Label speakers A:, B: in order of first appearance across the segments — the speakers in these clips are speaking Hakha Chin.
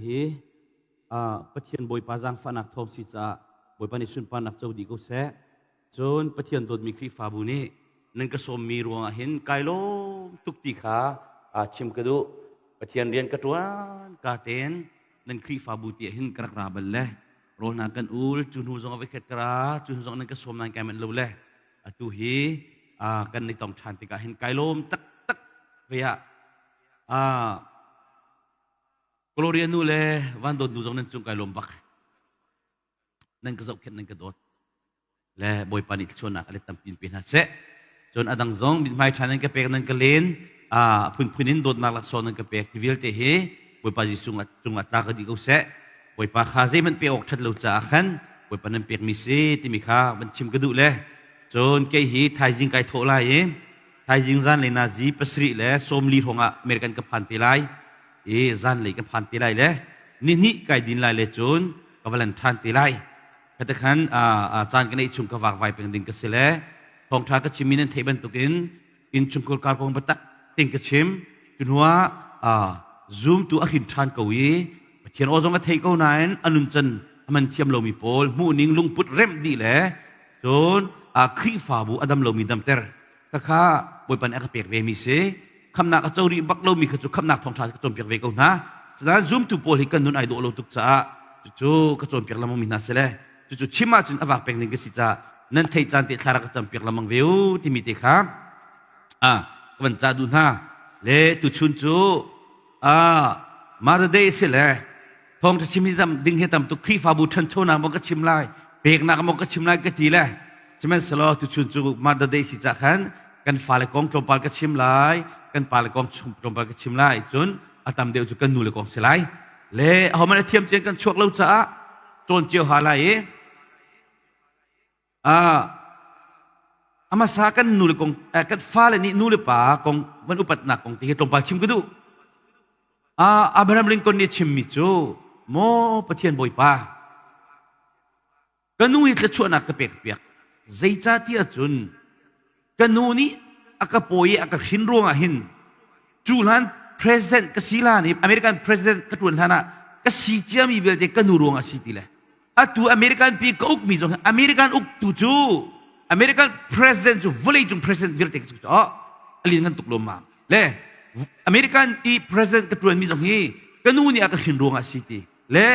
A: Hi Pathian Bawipa zaangfahnak thawng si caah Bawipa nih sunparnak co dih ko seh. Cun Pathian dawtmi Khrihfabu nih nan ka sawmmi ruangah hin kai lawm tuk ti kha chim ka duh. Pathian rian ka ṭuan ka tein nan Khrihfabu ti ah hin ka rak ra bal le rawl hna kan ul cu hnu zong a voikhat ka ra cu hnu zong nan ka sawm nan kai manh lo le atu hi kan i tong ṭhan tikah hin kai lawm taktak ve ah Gloria nu le Van Dawt nu zong nan cung kai lawm bak. Nan ka zohkhenh nan ka dawt. Le Bawipa nih thluachuahnak a let tampi in pe hna seh. Cun a dang zong mithmai ṭha nan ka pek nan ka len a phunphun in dawtnak laksawng nan ka pek ti vialte hi Bawipa Jesuh cungah tla ka dih ko seh. Bawipa kha zeihmanh pek awk ṭhat lo caah khan Bawipa nan pekmi si timi kha van chim ka duh le cun kei hi thaizing kai thawh lai i thaizing zanlei nazi pasarih le sawmli hrawng ah American ka phan te lai. I zanlei kan phan te lai le nihnih kai din lai le cun ka va lan ṭhan te lai. Kha khan caan ka neih chung ka vakvai peng ding ka si le thawngṭha ka chimmi nan theih bantukin innchungkhur kar kong biatak ting ka chim. Cu hnuah zumtu a hrin ṭhan ko i Pathian aw zong a thei ko nain a nuncan a man thiam lomi pawl hmuhning lungput remh dih le cun Khrihfabu a dam lomi damter Khakha Bawipa nih a ka pek ve mi si. Khamnak a co rih bak lomi kha cu khamnak thawngṭha ka cawnpiak ve ko hna. Cucaah zumtu pawl hi kan nun ai dawh lo tuk caah cucu ka cawnpiak lengmang mi hna si le cucu chim ahcun a vak peng ding ka si caah nan theih caan te thla rak ka campiak lengmang ve u timi te kha ah ka van cah duh hna. Le tuchun cu ah Mother Day si le thawngṭha chim hi tam ding hi tam tuk Khrihfabu ṭhanchonak maw ka chim lai peknak maw ka chim lai ka ti le sihmanhsehlaw tuchun cu Mother Day si ca khan kan fale kong tlawmpal ka chim lai kan pale kong tlawmpal ka chim lai cun a tam deuh cu kan nu le kong si lai le ahohmanh a thiam cian kan chuak lo caah cawn cio ha lai i a hmasa kan nu le kong kan fale nih nu le pa kong van upatnak kong ti hi tlawmpal chim ka duh. Abraham Lincoln nih a chimmi cu maw Pathian Bawipa ka nu hi thluachuahnak ka pek piak zeicahtiah cun ka nu nih a ka pawi i a ka hrin ruangah hin cu hlan president ka si hlan i American president ka ṭuan hlan ah ka si ciami vialte ka nu ruangah si ti le atu American pi ka ukmi zong American uktu cu American president cu vawleicung president vialte ka si cu a lin ngan tuk lawmmam Le American i president ka ṭuanmi zong hi ka nu nih a ka hrin ruangah a si ti. Le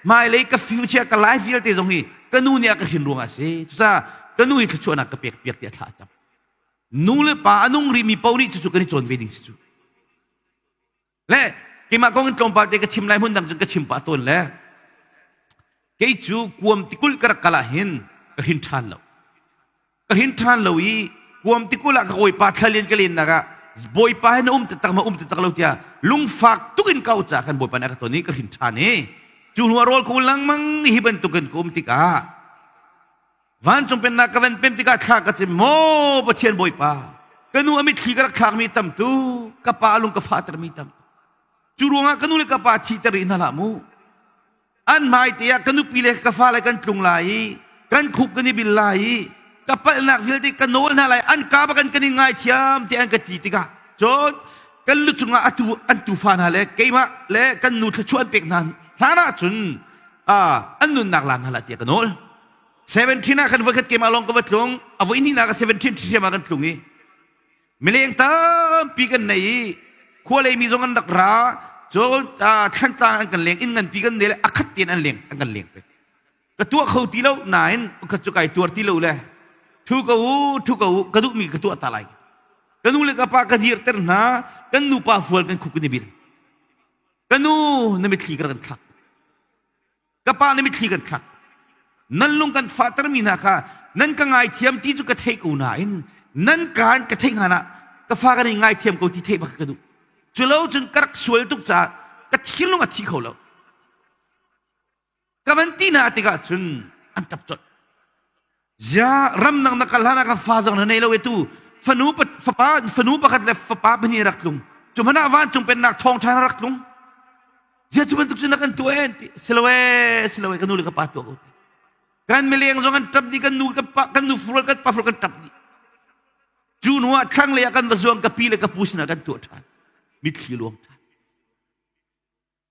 A: hmailei ka future ka life vialte zong hi ka nu nih a ka hrin ruangah a si. Cucaah ka nu hi thluachuahnak ka pek piak tiah thla a cam. Nu le pa a nung rihmi paoh nih cucu kan i cawn ve ding si cu. Le keimah kong in tlawmpal te ka chim lai hmun dang cun ka chim pah tawn le kei cu kuam tikulh ka rak kal ah hin ka hrin ṭhan lo. Ka hrin ṭhan lo i kuam tikul ah ka kawipa thlalian ka lennak ah Bawipa he na um taktak ma um taktak lo tiah lungfak tuk in kau caah khan Bawipa nih a ka ton i ka hrin ṭhan i cu hnu ah rawl ka ul lengmang hi bantukin ka um tikah vancung pennak ka van pem tikah thla ka cim maw Pathian Bawipa ka nu a mitthli ka rak thlakmi tam tu ka pa a lung ka fahtermi tam tu cu ruangah ka nu le ka pa thihter rih hna hlah mu An hmai te ah ka nupi le ka fale kan tlung lai i kan khuk kan i bil lai i ka palhnak vialte ka nawl hna lai an ka bak kan i ngaithiam tiah an ka ti tikah cun kan lu cungah atu an tufa hna le keimah le kan nu thluachuah an pek hna hlan ah cun an nunnak la hna lah tiah ka nawl 17 ah kan voikhat keimah lawng ka va tlung a voi hnihnak ah 17 ṭhiam ah kan tlung i Mileng tampi kan nei i khua lei mi zong an rak ra cun thlantlang an kan leng inn nganpi kan nei le a khat tein an leng an kan leng pek ka tuah kho ti lo nain ka cu kai tuar ti lo le thu ko u thu ko u ka duhmi ka tuah ta lai ka nu le ka pa ka dirter hna kan nupa fual kan khuk kan i bil ka nu na mitthli ka kan thlak Ka pa na mitthli kan thlak. Nan lung kan fahtermi hna kha nan ka ngaithiam ti cu ka theih ko nain nan kaan ka theih hngan ah ka fa kan i ngaithiam ko ti theih bak ka duh. Cu lo cun ka rak sual tuk caah ka thinlung a thi kho lo. Ka van ti hna tikah cun an ṭap colh. Zia ramdang na kal hlan ah ka fa zong na nei lo e tu fanu fapa fanu pakhat le fapa pahnih rak tlung. Cu hmanh ah vancung pennak thawngṭha na rak tlung. Zia cu bantuk cu na kan tuah en ti siloe siloe ka nu le ka pa tuah ko. Kan mileng zong an ṭap dih kan nu kan pa kan nu furul kan pa furul kan ṭap dih. Cu hnu ah thlanglei ah kan va zuang ka pi le ka pu sinah kan tuah ṭhan. Mitthli luang ṭhan.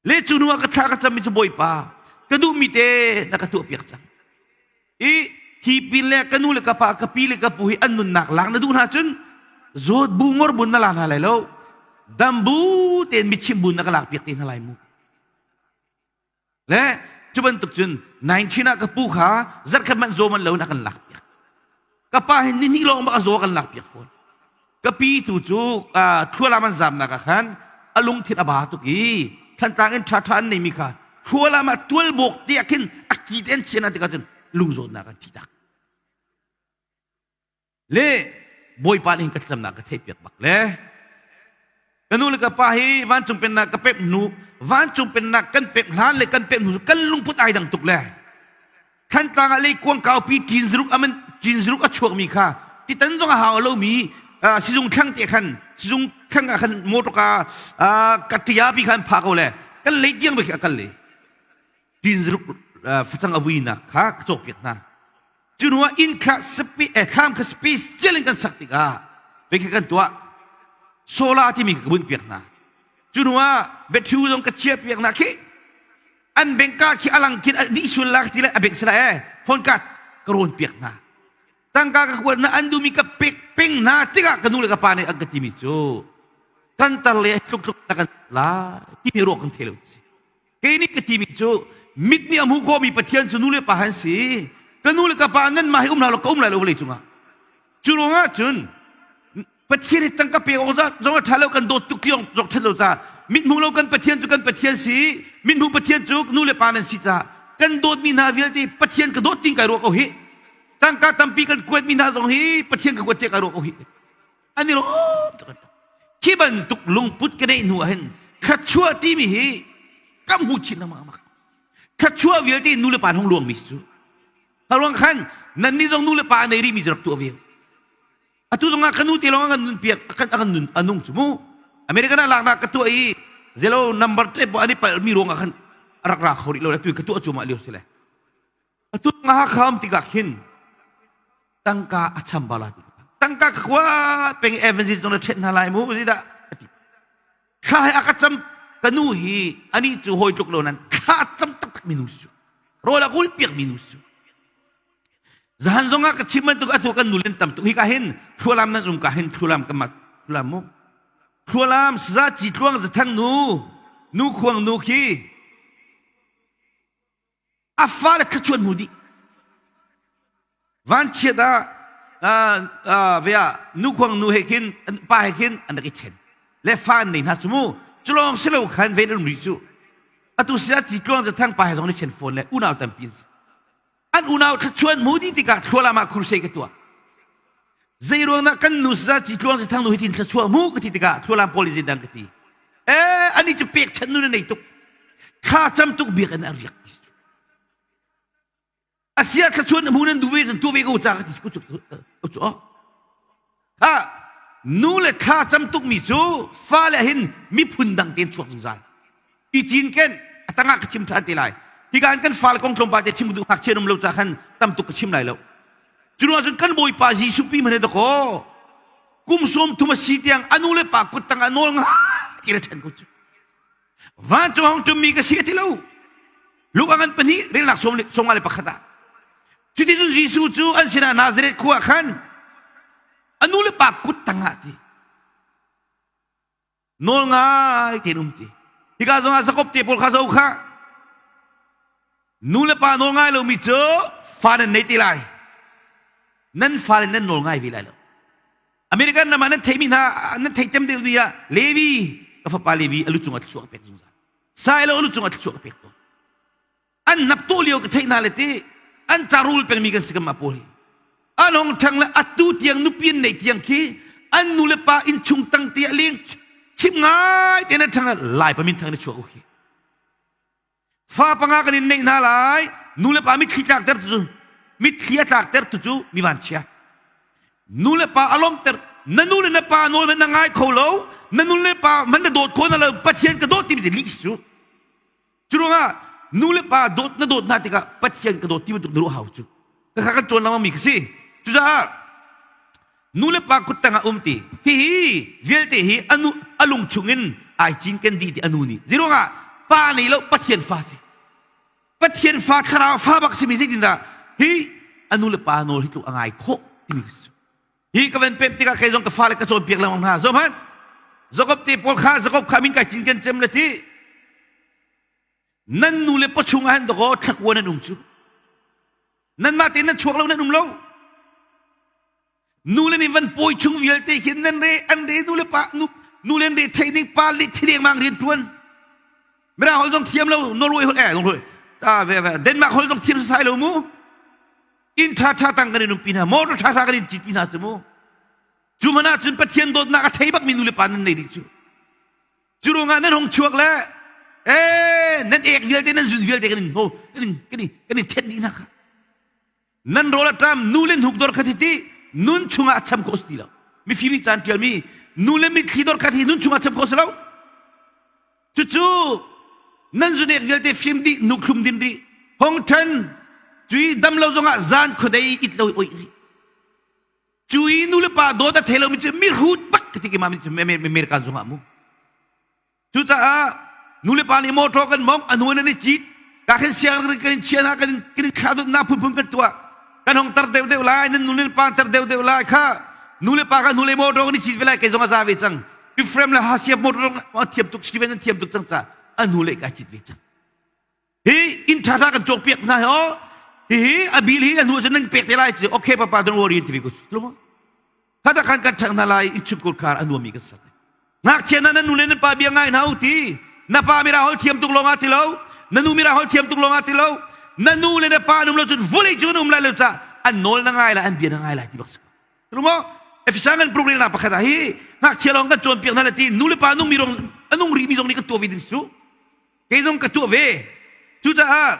A: Le cu hnu ah ka thla ka cammi cu Bawipa, ka duhmi te na ka tuahpiak cang. I hi pin le ka nu le ka pa, ka pi le ka pu hi an nunnak lak na duh hna cun zawt bu ngor bun na la hna lai lo. Dam bu tein mitchim bu na ka lak piak te hna lai mu. Le cu bantuk cun 19 ah ka pu kha zarkhat manh zaw man lo in a kan lak piak. Ka pa hin ni hnih lawng bak a zaw a kan lak piak fawn. Ka pi tu cu thlualam an zamnak ah khan a lungthin a ba tuk i Thantlang in ṭhaṭha an neimi kha thlualam ah tualbawk te ah khin a ki te an chian tikah cun lungzawtnak an thi tak. Le Bawipa nih ka thlacamnak ka theihpiak bak le ka nu le ka pa hi vancung pennak ka pek hnu vancung pennak kan pek hlan le kan pek hnu kan lungput ai dang tuk le Thantlang ah leikuang kaupi ṭin aman ṭin zuruk a chuakmi kha titan zong a hau lomi sizung thlang te khan sizung thlang ah khan motor ka ka tia bi khan pha ko le kan lei tiang ba khi a kal le ṭin zuruk facang a vuinak kha ka cawk piak hna cu hnu ah inn kha thlam kha special in kan sak tikah ve kha kan tuah solar timi ka bunh piak hna cu hnu ah battery zong ka chia piak hna khi an bank ka khi alang khin dih sul la ti le a bank sila e phone card ka rawn piak hna tangka ka kuat na an duhmi ka pek peng hna tikah ka nu le ka pa nih an ka timi cu kan tar le tluk tluk na kan la timi ruak kan thei lo si kei nih ka timi cu mit nih a hmu khawhmi pathian cu nu le pa han si ka nu le ka pa nan mah hi um hlah lo ka um lai lo vawlei cungah Cu ruangah cun Pathian hi tangka pek awk zong a ṭha lo kan dawt tuk zong zong ṭhat lo ca mithmuh lo kan Pathian cu kan Pathian si mithmuh Pathian cu nu le pa nan si ca kan dawtmi hna vialte Pathian ka dawt ting kai ruah ko hi tangka tampi kan kuatmi hna zong hi Pathian ka kuat te kai ruah ko hi an i lawm tuk khi bantuk lungput ka neih hnu ah hin thluachuah timi hi kam hmu chin lengmang thluachuah vialte nu le pa hong luangmi cu Ruang khan nannih zong nu le pa a nei rihmi cu rak tuah ve. Atu zong ah ka nu te lawng a kan nun piak a kan a kan nun a nung cu mu. American ah laknak ka tuah i zelo number te po an i palh mi ruang ah khan a rak ra kho rih lo atu ka tuah cu ma lio si le. Atu nga kham tikah khin tangka a cham bala ti. Tangka ka khua peng Evans zong na ṭhet hna lai mu dah ati. Thla he a ka cam ka nu hi ani cu hawi tluk lo nan thla cam taktak mi nu si cu rawl a kul piak mi nu si cu zahan zong ah ka chim bantuk atu kan nu len tam tuk hi ka hin thlualam nan um ka hin thlualam ka mat thlualam mu thlualam saza ci tluang zathang nu nu khuang nu khi A fale thluachuah hmu dih. Vanchiat ah ve ah nu khuang nu he khin pa he khin an rak i then. Le fa an nei hna cu mu. Cu lawng si lo khan ven an ri cu. Atu sia ci tluang zathang pa he zong ni then fawn le unau tampi an si. An unau thluachuah hmu dih tikah thlualam ah crusade ka tuah. Zei ruangah kan nu sa ci tluang zathang nu hi tin thluachuah hmu ka ti tikah thlualam pawl in zeidang ka ti. Eh ani cu pekchanh nu na nei tuk. Thla cam tuk biak in a riak ti. Asia thluachuah na hmu nan duh ve cun tu ve ko ca ka ti ku cu cu Ha nu le thla cam tuk mi cu fale hin miphun dang tein chuak zungzal. I cinken a tangah ka chim ṭhan te lai. Hika in kan fale kong tlawmpal te chim duh ngakchia um lo ca khan tam tuk ka chim lai lo. Cu ruangah cun kan Bawipa Jesuh pi hmanh dakaw kum sawm thum a si tiang a nu le pa kut tangah nawl nga ti le ṭhen ko cu. Vancung hong ṭummi ka si a ti lo. Luka ngan pahnih relnak sawm le pakhat ah. Cuticun Jesuh cu an sinah Nazareth khua khan a nu le pa kut tangah ti. Nawl ngai tein um ti. Hika zongah Jakob te pawl kha zo kha nu le pa nawl ngai lomi cu fa nan nei te lai. Nan fale nan nawl ngai ve lai lo. American ram ah nan theimi hna nan theih cem deuh ni ah Levi ka fapa Levi a lu cungah thluachuah ka pek zungzal. Sailo a lu cungah thluachuah ka pek tawn. An hnap tu lio ka theih hna le ti an carul pengmi kan si kan mah pawl hi. An hong ṭhang le atu tiang nupi an neih tiang khi an nu le pa innchung tang te ah leng chim ngai te na ṭhang lai pa min thang na chuak u khi. Fa panga kan in neih hna lai nu le pa mitthli tlakter tu cu mitthli a tlakter tu cu mi vanchia. Nu le pa a lawmter na nu le na pa nawl na ngai kho lo na nu le pa man na dawt kho na lo Pathian ka dawt timi lih cu. Cu ruangah nu le pa dawt na dawt hna tikah Pathian ka dawt ti bantuk na ruah hau cu. Ka kha kan cawn lengmang mi ka si. Cucaah nu le pa kut tangah um ti hihi vialte hi anu a lung chungin ai cinken dih ti anu nih. Ziruangah. Pa nei lo Pathian fa si. Pathian fa thlarau fa bak simi zeitindah hi a nu le pa nawl hi tluk a ngai khawh timi ka si. Hi ka van pem tikah kei zong ka fale ka cawnpiak lengmang hna. Zoh hmanh. Jakob te pawl kha Jakob kha min kai cin kan cem le ti. Nan nu le pa chung ah hin dakaw thlakua nan um cu. Nanmah tein nan chuak lo nan um lo. Nu le nih van pawi chung vialte khin nan re an re nu le pa nu nu le an re thei ning pa le thi lengmang rian tuan. Mirang holh zong thiam lo Norway holh eh Norway ta ve ve Denmark holh zong thiam sai lo mu. Inn tha tha tang kan in umpi hna motor tha tha kan in cit pi hna cu mu. Cu hmanh ah cun Pathian dawtnak a thei bak mi nu le pa nan nei dih cu. Cu ruangah nan hung chuak le ee nan ek vialte nan zun vialte kan in ho kan in kan in kan in thet dih hna kha. Nan rawl a ṭam nu le hnuk dor kha ti nun chungah a cham khawh si ti lo. Mifim nih caan ṭialmi nu le mitthli dor kha ti nun chungah cham khawh si lo. Cucu nan zunek vialte fim dih nuk thlum din rih. Hong ṭhen cui dam lo zongah zan khuadei it lo oih rih. Cui nu le pa dawt a thei lomi cu mihrut bak ka ti ki ma mi cu American zongah mu. Cucaah nu le pa nih motor kan mong a hnu in an i cit ka khin siang kan in chia hna kan in thlah dut na phunphun kan tuah kan hong tar deuh deuh lai nan nu le pa tar deuh deuh lai kha nu le pa kha nu le motor kan i cit ve lai kei zong a za ve cang Ephraim le Hasiab motor a thiam tuk Stephen an thiam tuk cang ca a nu le ka cit ve cang hi inn ṭha ṭha kan cawk piak hna hi oh hihi a bil hi a hnu cun nan pek te lai okay papa don't worry ti ko khata khan kan ṭhang hna lai innchungkhar khar a nuami kan sak ngakchia na nan nu le nan pa bia ngai hna u ti na pa mira hol thiam tuk lawng ah ti lo na nu mira hol thiam tuk lawng ah ti lo na nu le na pa num lo cun vulei cu um lai lo ca an nawl na ngai lai an bia na ngai lai ti bak si ko mo Efesa kan program na pakhat ah hi ngakchia lawng kan cawnpiak hna le ti nu le pa nung mi rong anung ri mi zong nih kan tuah ve ding su Kei zong ka tuah ve. Cucaah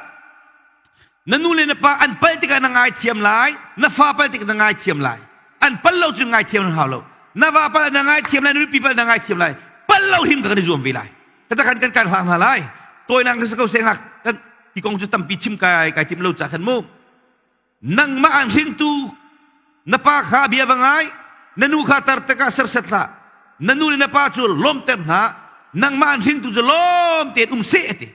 A: na nu le na pa an palh tikah na ngaithiam lai, na fa palh tikah na ngaithiam lai. An palh lo cu ngaithiam na hau lo. Na va palh na ngaithiam lai, na nupi palh na ngaithiam lai. Palh lo hrim ka kan i zuam ve lai. Kata kan kan kan hlang hna lai. Tawinak ka si ko se ngak kan ti kong cu tampi chim kai kai tim lo ca khan mu. Nangmah an hringtu na pa kha bia va ngai, na nu kha tar tikah serset hlah. Na nu le na pa cu lawmter hna, nangmah an hringtu cu lawm tein um seh a ti.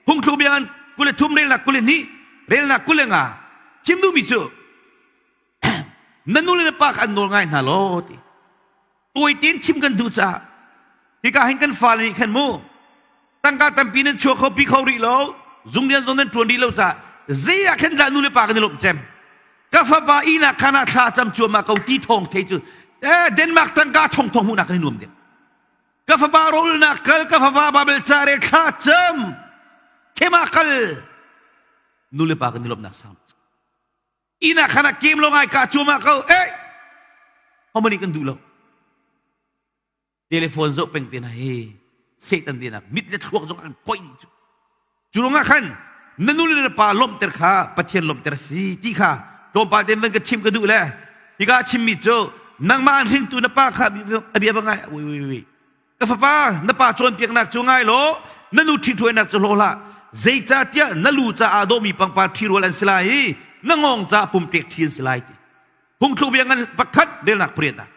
A: Phungthluk bia ngan 23 relnak 22 relnak 25 chim duhmi cu na nu le na pa kha an nawl ngai hna law ti. Tawi tein chim kan duh caah hika hin kan fale nih khan mu tangka tampi nan chuak kho pi kho rih lo zung rian zong nan ṭuan rih lo caah zei ah khan dah nu le pa kan i lawmh cem ka fapa ihnak khan ah thla cam cuahmah ko ti thawng thei cu eh Denmark tangka thong thong hmuhnak kan i nuam ding ka fapa rawlnak kal ka fapa Babel ca rel thla cam khema kal nu le pa kan i lawmhnak sang inn ah khan a kem lo ngai ka cuahmah ko eh homani kan duh lo telephone zoh peng te na hi satan te nak mit le thluak zong an koi dih cu cu ruangah khan na nu le na pa lawmhter kha pathian lawmhter si ti kha tlawmpal te van ka chim ka duh le hika chimmi cu nangmah an hringtu na pa kha a bia va ngai ui ui ui Ka fapa, na pa cawnpiaknak cu ngai law na nu ṭhithruainak cu hlaw hlah. Zeicahtiah na lu caah dawhmi pangpar ṭhirual an si lai i na ngawng caah pumpek ṭhi an si lai ti. Phungthluk bia ngan pakhat relnak pariat ah.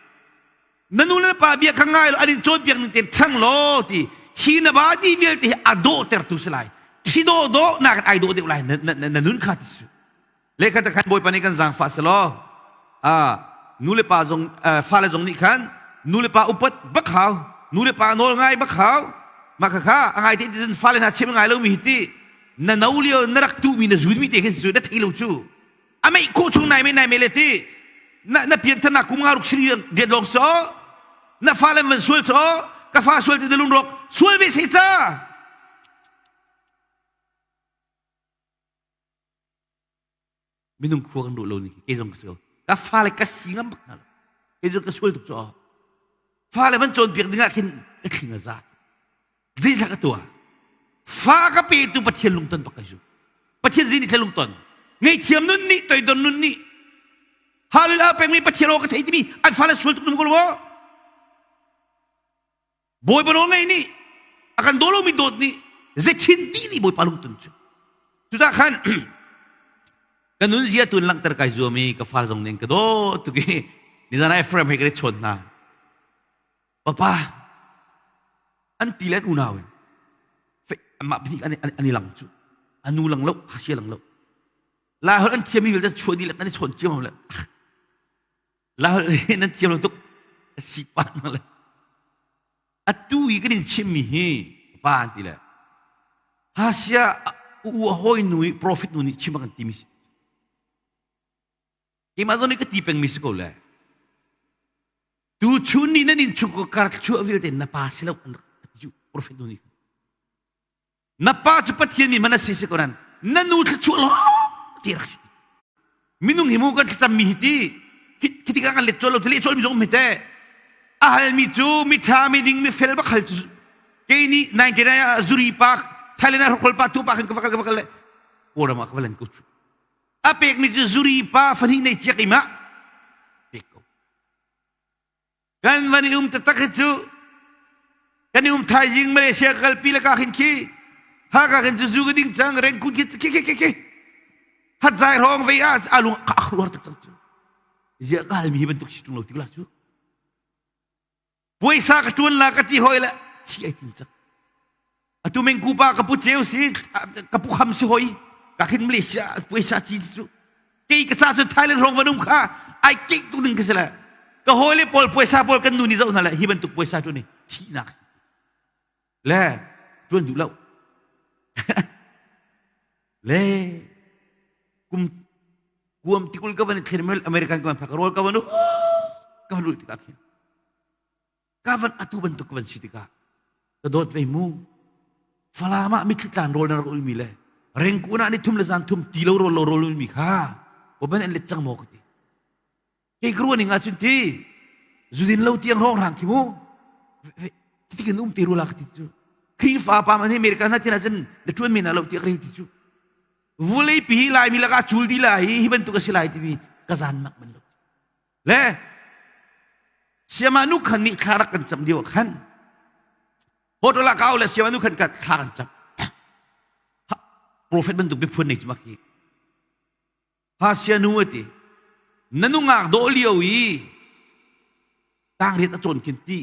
A: Na nu le na pa bia kha ngai law an in cawnpiak ning tein ṭhang law ti hi na ba di vialte hi a dawhtertu si lai. Ṭhi dawh dawh nakin ai dawh deuh lai na, na, na nun kha ti su. Lehkhat khan Bawipa nih kan zaangfah selaw nu le pa zong fale zong nih khan nu le pa upat bak hau nu le pa nawl ngai bak hau mah kha a ngai te cun fale hna chim ngai lomi hi ti na no lio na rak tuhmi na zunmi te khin cu na thei lo cu a meih khawh chung nai me nai me le ti na na pian kum nga ruk siri riat lawng so na fale van sual so ka fa sual ti na lung rawk sual ve se ca Minung khua kan ruah lo ni kei zong ka si ko. Ka fale ka si ngam bak hna lo. Kei zong ka sual tuk cu. Fale van cawnpiak ding ah khin ka thling a zat. Zeithla ka tuah? Fa ka petu Pathian lungton bak ka zum. Pathian zin nih lungton. Ngeihthiam nun nih toidor nun nih Hallelujah pekmi Pathian aw ka thei timi an fale sual tuk num ko lo. Bawipa nawl ngaih nih a kan daw lomi dawt nih zethin dih nih Bawipa lungtun cu. Cucah khan ka nunzia tu in langhter kai zuam i ka fa zong nih ka dawt tuk i nizan ah Ephraim he kan i chawn hna. Papa an ti le an unau in. Anmah pahnih an i lang cu. A nu lang lo, hasia lang lo. Lai holh an thiammi vialte chuah dih le kan i chawn cio le. Lai holh nan thiam lo tuk. Si pa le. Atu i kan in chimmi hi pa an ti le. Hasia u a hawi nu i profit nu nih chim a kan timi si. Keimah zong nih ka ti pengmi si ko le. Tu chun ni nan in chung ko kar chuah vialte na pa si lo an rak ti cu profet nu nih. Na pa cu Pathian mi man a si si ko nan na nu thluachuah lo ti rak si. Minung hi mu kan thlacammi hi ti khi tikah kan let col lo ti leh colmi zong um hi te. A halmi cu mi ṭha mi ding mi fel bak hal cu kei nih 99 ah zuri pa Thailand ah hrokhrol pa tu pa khan ka va kal ka va kal le Kawlram ah ka va lan ko cu. A pekmi cu zuri pa fahnih nei cia keimah pek ko. Kan van i um taktak hi cu kan i um thaizing Malaysia kalpi le ka khin khi Haka khin cu zu ka ding cang rengkun khi khi khi khi khi hat zai rong vei ah alung ka khruar tak cang cu zia ka halmi hi bantuk si tung lo tikla cu Puaisa ka ṭuan la ka ti hoi le thi ai tim cak. Atu mengku pa ka pu ceu si ka pu kham si hoi ka khin Malaysia puaisa ci cu kei ka ca cu Thailand hrawng van um kha ai keih tuk ding ka si le ka hawi le pawl puaisa pawl kan nu nih zoh hna le hi bantuk puaisa tu nih thihnak le ṭuan duh lo le kum kuam tikul ka van thlen American ka van phak rawl ka van ka van ul tikah khin ka van atu bantuk ka van si tikah ka dawt ve mu Falam ah mitthli tlan rawl na rak ulmi le rengkun ah ni thum le zan thum ti lo rawl lo rawl ulmi kha ko ban an let cang maw ka ti kei ka ruah ning ahcun ti zudin lo tiang hrawng hrang khi mu tikin um te rula ka ti cu Khrihfa pa man hi America hna tin ahcun na ṭuan men lo tiah ka rel ti cu vulei pi hi Laimi lakah cul di lai hi bantuk a si lai timi ka zan mak man lo le siama nu khan nih thla rak kan cam lio khan hotel ah kau le siama nu khan ka thla kan cam prophet bantuk biaphun nei cu mak hi Hasia nu a ti. Na nungak dawh lio i tangriat a cawn khin ti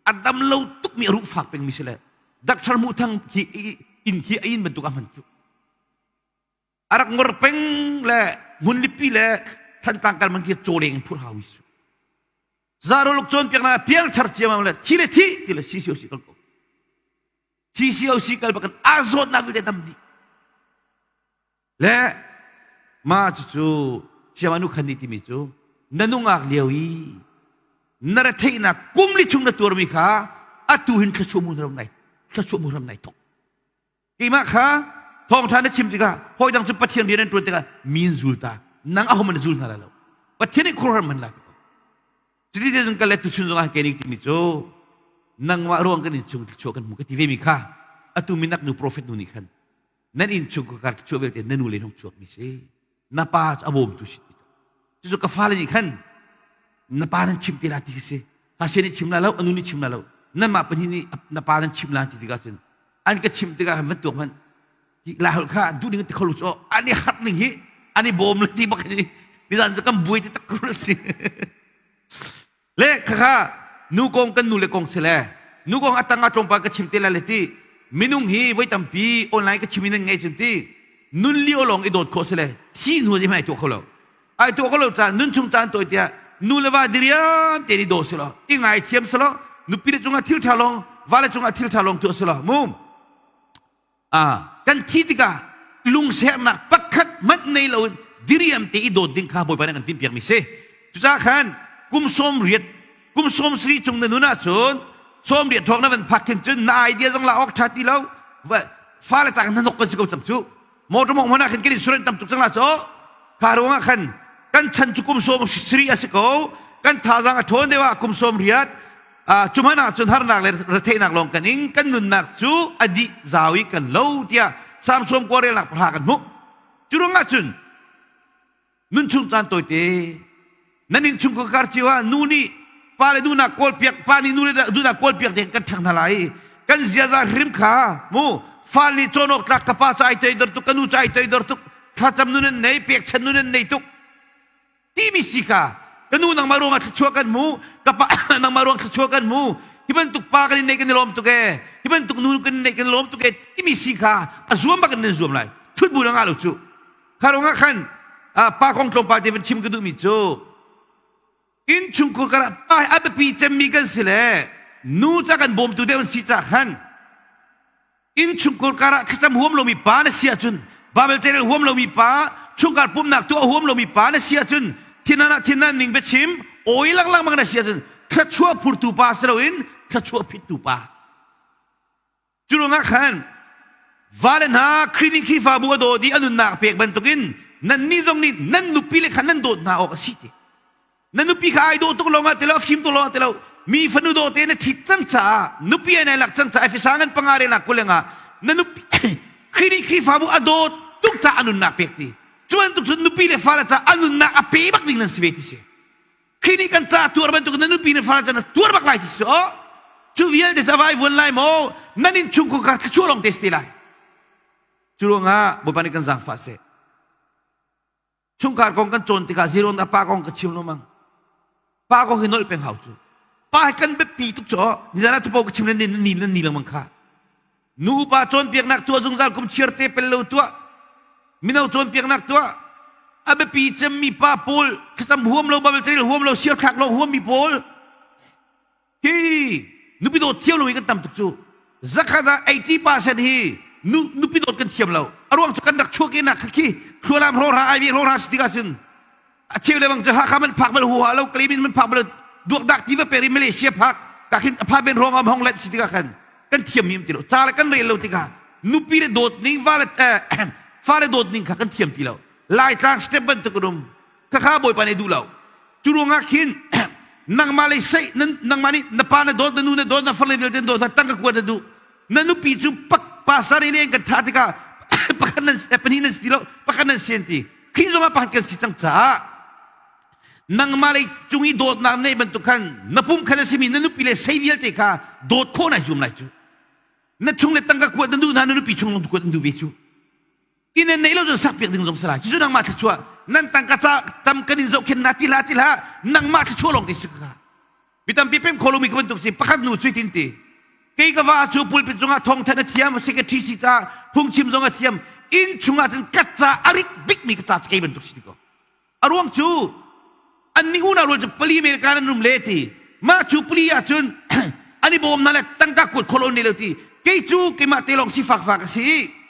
A: a dam lo tukmi a ruh fak pengmi si le daktar mu thang khi inn khi a inn bantuk a hman cu. A rak ngor peng le hmunlipi le thantlang kal man khi cawleng in phur hau i su. Zaroluk cawn piak na piang char ciamam le thi le thi ti le si si si kal ko. Si si si kal bakan a zawtnak vialte dam dih. Le mah cucu sianganu khan nih timi cu na nungak lio i na retheihnak kum li chung na tuarmi kha atu hin thluachuah mu ram nai thluachuah mu ram nai thok. Keimah kha thawngṭha na chim tikah hawi dang cu Pathian rian an ṭuan tikah min zul ta nang aho man na zul hna lai lo. Pathian nih khuaruahhar man la ti ko. Cuti te cun ka let tuchun zongah ke nih timi cu nangmah ruang kan in chung thluachuah kan hmu ka ti ve mi kha atu minak nu profet nu nih khan nan inn chung ka kar chuah vialte na nu le hong chuak mi si na pa cu a bawmtu si cucu ka fale nih khan na pa nan chim te la ti si hase nih chim la lo anu nih chim la lo nanmah pahnih nih na pa nan chim la ti tikah cun an ka chim tikah khan van tuak hmanh la holh kha duh ning ti kho lu chu an i harh ning hi an i bawm le ti bak ni nizan cu kan buai ti tak si Le khakha nu kong kan nu le kong si le nu kong atang ah tlawmpal ka chim te la le ti minung hi voi tampi online ka chim in nan ngei cun ti nun lio lawng i dawt khawh si le thi hnu zi hmai tuah kho lo ai tuah kho lo caan nun chung caan tawi tiah nu le va diriam te ni daw si lo i ngai thiam si lo nupi le cungah thil ṭha lawng va le cungah thil ṭha lawng tuah si lo mu kan thi tikah lungsernak pakhat hmanh nei loin diriam te i dawt ding kha Bawipa nih kan timhpiakmi si. Cucaah khan kum sawm riat kum sawm sarih cung na nun ahcun sawm riat hrawng na van phak khin cun na idea zong la awk ṭha ti lo fale ca kan hnok kan si ko cang cu motor mong hmanh ah khan kan insurance tam tuk cang la cu kha ruangah khan kan chan cu kum sawm sarih a si ko kan thazaang a ṭhawn deuh ah kum sawm riat cu hmanh ah cun harnak le retheihnak lawng kan ing kan nunnak cu a dih zau i kan lo tiah Psalm sawm kua relnak pahra kan hmuh cu ruangah cun nun chung caan tawite nan inn chung kar cio ah nu nih pa le duhnak kawlpiak pa nih nu le duhnak kawlpiak ding kan ṭhang hna lai kan ziaza hrim kha mu fal nih cawn awk tlak ka pa ca ai toidor tuk ka nu ca ai toidor tuk thlacam nun an nei pekchan nun an nei tuk timi si kha ka nu nangmah ruangah thluachuah kan hmu ka pa nangmah ruang thluachuah kan hmu. Hi bantuk pa kan in neih kan i lawm tuk ee. Hi bantuk nu kan neih kan i lawm tuk ee timi si kha a zuam bak in nan zuam lai. Thut bu na ngah lo cu. Kha ruangah khan pa kong tlawmpal te van chim ka duhmi cu innchungkhur karah pa hi a biapi cemmi kan si le nu ca kan bawmtu deuh an si ca khan innchungkhur karah thlacam huam lomi pa na si ahcun Bible carel huam lomi pa chungkhar pumhnak tuah huam lomi pa na si ahcun thinan ah thinan ning biachim awi langlang mang na si ahcun thluachuah phurtu pa si loin thluachuah phittu pa. Cu ruangah khan vale hna Khrih nih Khrihfabu a dawt i a nunnak pek bantukin nannih zong nih nan nupi le kha nan dawt hna awk a si ti. Na nupi kha ai dawh tuk lawng ah ti lo, fim tuk lawng ah ti lo, mi fanu dawh te na ṭhit cang caah nupi ai nai lak cang caah Efesa ngan panga re nak kulenga na nupi Khrih nih Khrihfabu a dawt tuk caah a nunnak pek ti. Cu bantuk cun nupi le fale caah a nunnak a pe bak ding nan si ve ti si. Khrih nih kan ca tuar bantuk na nupi le fale caah na tuar bak lai ti si. Oh, cu vialte cu a vai vuan lai maw? Nan inn chung kar thluachuah lawng te si te lai. Cu ruangah Bawipa nih kan zaangfah seh. Chungkhar kong kan cawn tikah ziron a pa kong ka chim lo mang. Pa kong hi nolh peng hau cu. Pa hi kan biapi tuk cu nizan ah capo ka chim le ni ni ni lengmang kha. Nu upa cawnpiaknak tuah zungzal kum chiar te pel lo tuah. Mino cawnpiaknak tuah. A biapi cemmi pa pawl thlacam huam lo Bible carel huam lo siar thlak lo huammi pawl Hi nupi dawt thiam lo hi kan tam tuk cu. Zakhat ah 80% hi nu nupi dawt kan thiam lo. A ruang cu kan rak chuak nak kha khi thlualam hrohra aivi hrohra si tikah cun a cheu le bang cu Hakha man phak bal huha lo Kalimin man phak bal duakdak ti va peri Malaysia phak ka khin a pha ben rong am hong let si tikah khan kan thiam mi ti lo ca le kan rel lo tikah nupi le dawt ning fa le fa le dawt ning kha kan thiam ti lo Laitlang step bantuk um khakha bawipa nih duh lo cu ruangah khin nangmah lei sei nangmah nih na pa na dawt na nu na dawt na farle vialte na dawt hna tangka kuat na duh na nupi cu pak pasar in kan thah tikah pakhat nan pahnih nan si ti lo pakhat nan si an ti Khrih zongah pakhat kan si cang caah nangmah lei cung i dawtnak nei bantuk khan na pum khan a simi na nupi le sei vialte kha dawt khawh nai zuam lai cu na chung le tangka kuat na duh hna na nupi chung lung kuat an duh ve cu Inn nan neih lo cun sak piak ding zong si lai. Cucu nangmah thluachuah nan tangka ca tam kan in zohkhenh na ti hlah ti hlah nangmah thluachuah lawng ti si ka. Mi tampi pem kho lomi ka bantuk si pakhat nu cui tin ti. Kei ka va cu pulpit cungah thawngthan a thiam secretary si ca phungchim zong a thiam inn chungah cun ka ca a rit bikmi ka ca kei bantuk si ti ko. A ruang cu annih unau rual cu pali America nan um le ti mah cu pali ahcun an i bawm hna le tangka kuat kholo ne lo ti kei cu keimah te lawng sifak fa ka si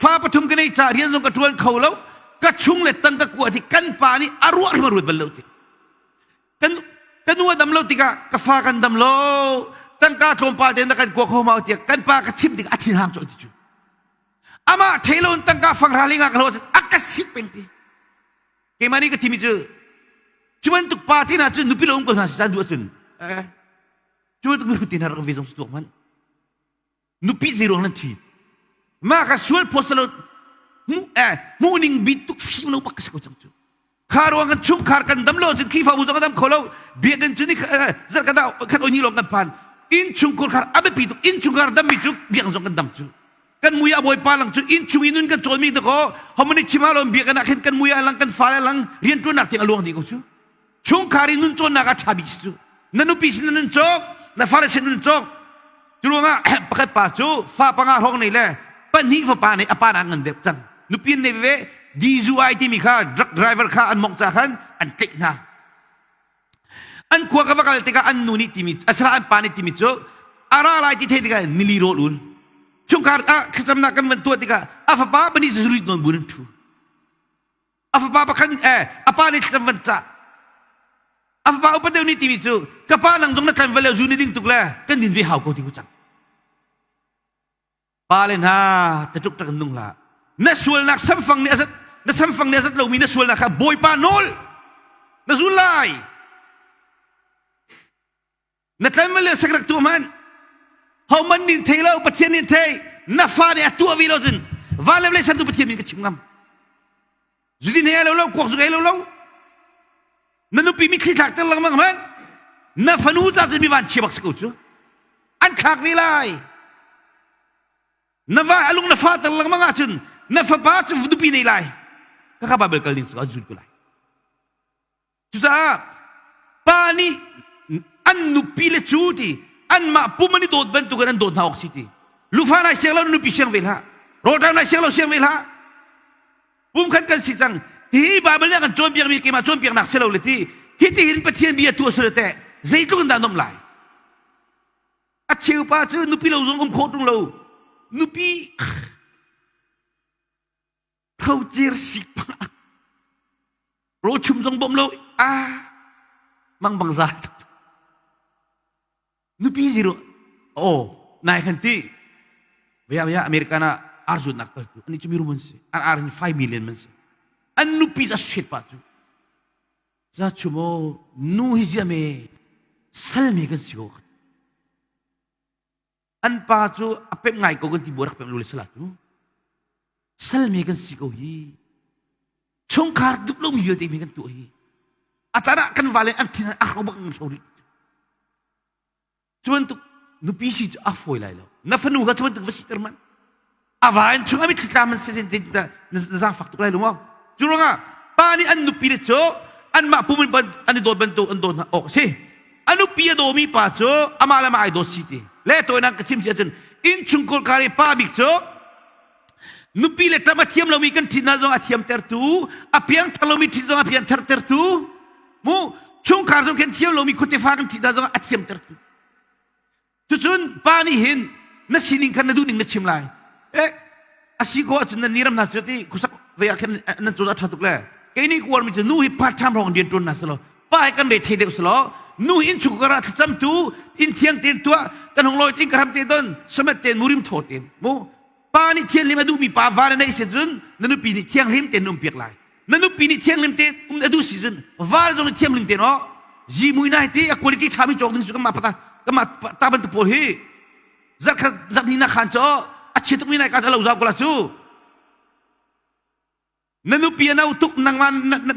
A: fa pathum ka nei ca rian zong ka ṭuan kho lo ka chung le tangka kuat hi kan pa nih a ruah hrim a ruat bal lo ti kan ka nu a dam lo tikah ka fa kan dam lo tangka tlawmpal te na kan kua kho ma tiah kan pa ka chimh tikah a thin hang cawh ti cu amah thei lo in tangka fangra linga ka lo a ka sik peng ti Keimah nih ka thimi cu cu bantuk pa te hna cu nupi lo um ko hna si caan duh ahcun eh cu bantuk nupi te hna rak ve zong si tuak hmanh nupi zei ruang nan thi mah ka sual phawt salo hmuh eh hmuh ning bi tuk fim lo bak ka si ko cang cu kha ruang kan chungkhar kan dam lo cun Khrihfabu zong a dam kho lo biakinn cu ni zarh kan khat oi ni lawng kan phan inn chungkhar khar a biapi tuk inn chungkhar dammi cu biakinn zong kan dam cu kan mui a bawipa lang cu inn chung i nun kan cawnmi dakaw homani chim ah lon biakinn ah khin kan mui a lang kan fale lang rianṭuannak tiang a luang dih ko cu chungkhar i nun cawnnak a ṭha bik si cu na nupi sin na nun cawk na fale sin nun cawk cu ruangah pakhat pa cu fa panga hrawng nei le pahnih fapa nei a pa nak ngan deuh cang nupi nei ve DUI timi kha truck driver kha an mongh ca khan an tlaih hna An khua ka va kal tikah an nu nih timi asara an pa nih timi cu a ra lai ti theih tikah nili rawl un chungkhar ah thlacamnak kan van tuah tikah a fapa pahnih cu zurit nawn buin an ṭhu a fapa pakhat eh a pa nih thlacam van cah a fapa upa deuh nih timi cu ka pa nang zong na tlan va leo zu ni ding tuk le kan din ve hau ko ti ku cang Pale hna tatuk tak nung hlah. Na sualnak samfang nih a zat na samfang nih a zat lomi na sualnak kha Bawipa nawl na zul lai. Na tlanval le sak rak tuah hmanh. Homan nih thei lo Pathian nih thei na fa nih a tuah ve lo cun va le vlei san tu Pathian min ka chim ngam. Zudin he lo lo kuak zu lo lo. Na nupi mitthli thlak ter lengmang hmanh. Na fanu ca cun mi van chia bak si ko cu. An thlak ve lai. Na va a lung na fa ter lengmang ahcun na fapa cu nupi nei lai. Kaka Bible kal ning cu an zul ko lai. Cucaah pa nih an nupi le cu ti. Anmah pum an i dawt bantukin an dawt hna awk si ti. Lufa nai siang lo nupi siang ve hlah. Rawlṭam nai siang lo siang ve hlah. Pumkhat kan si cang. Hi Bible nih a kan cawnpiakmi keimah cawnpiaknak si lo le ti. Hitihin Pathian bia tu a si le teh zeitluk in dah nomh lai? A cheupa cu nupi lo zong um khawh ṭung lo. Nupi hrocer sik rawl chum zong bawm lo a mang bang za nupi zero oh nai khan ti vaya vaya American ah arzut nak tal tu ani chu mirum an si an ar hin 5 million man si an nupi za shit pa chu za chumo nu hi zia me sal me kan si ko An pa cu a pemh ngai ko kan ti bu rak pemh lu le sala cu. Salmi kan si ko hi. Chungkhar duh lomi vialte mi kan tuah hi. A caan ah kan vale an thin a hro bak ngam hro rih. Cu bantuk nupi si cu a fawi lai lo. Na fanu kha cu bantuk va siter man. A va in chung a mitthli tla man se sen te na zaangfak tuk lai lo maw? Cu ruangah pa nih an nupi le cu anmah pum in an i dawt bantuk an dawt hna awk a si. A nupi a dawmi pa cu amah le amah ai dawt si ti. Le tawinak ka chim si ahcun innchungkhar kar i pa bik cu nupi le ṭam a thiam lomi kan ṭhit hna zong a thiamtertu, a piangthar lomi ṭhit zong a piangthartertu, mu chungkhar zong khin thiam lomi khuatefa kan ṭhit hna zong a thiamtertu. Cucun pa nih hin na sining kha na duhning na chim lai. Eh, a si ko ahcun nan niram hna cu ti khusak ve ah khin nan cun a ṭha tuk le. Kei nih kuarmi cu nu hi part time hrawng rian ṭuan hna selaw pa hi kan re thei deuh selaw nu hi innchung kar ah thlacamtu inn thiang tein tuah kan hung lawi in ka ram te don samet tein murim thaw tein mu pa nih thianghlim a duhmi pa va na neih si cun na nupi nih thianghlim tein na um piak lai na nupi nih thianghlim te um a duh si cun va zong nih thianghlim tein aw zimui nai ti a quality ṭha mi cawk ding cu kanmah pata kanmah ta bantuk pawl hi zarkhat zarhni na khan cu a chia tukmi nai ka lo zau ko la cu na nupi a no tuk nangmah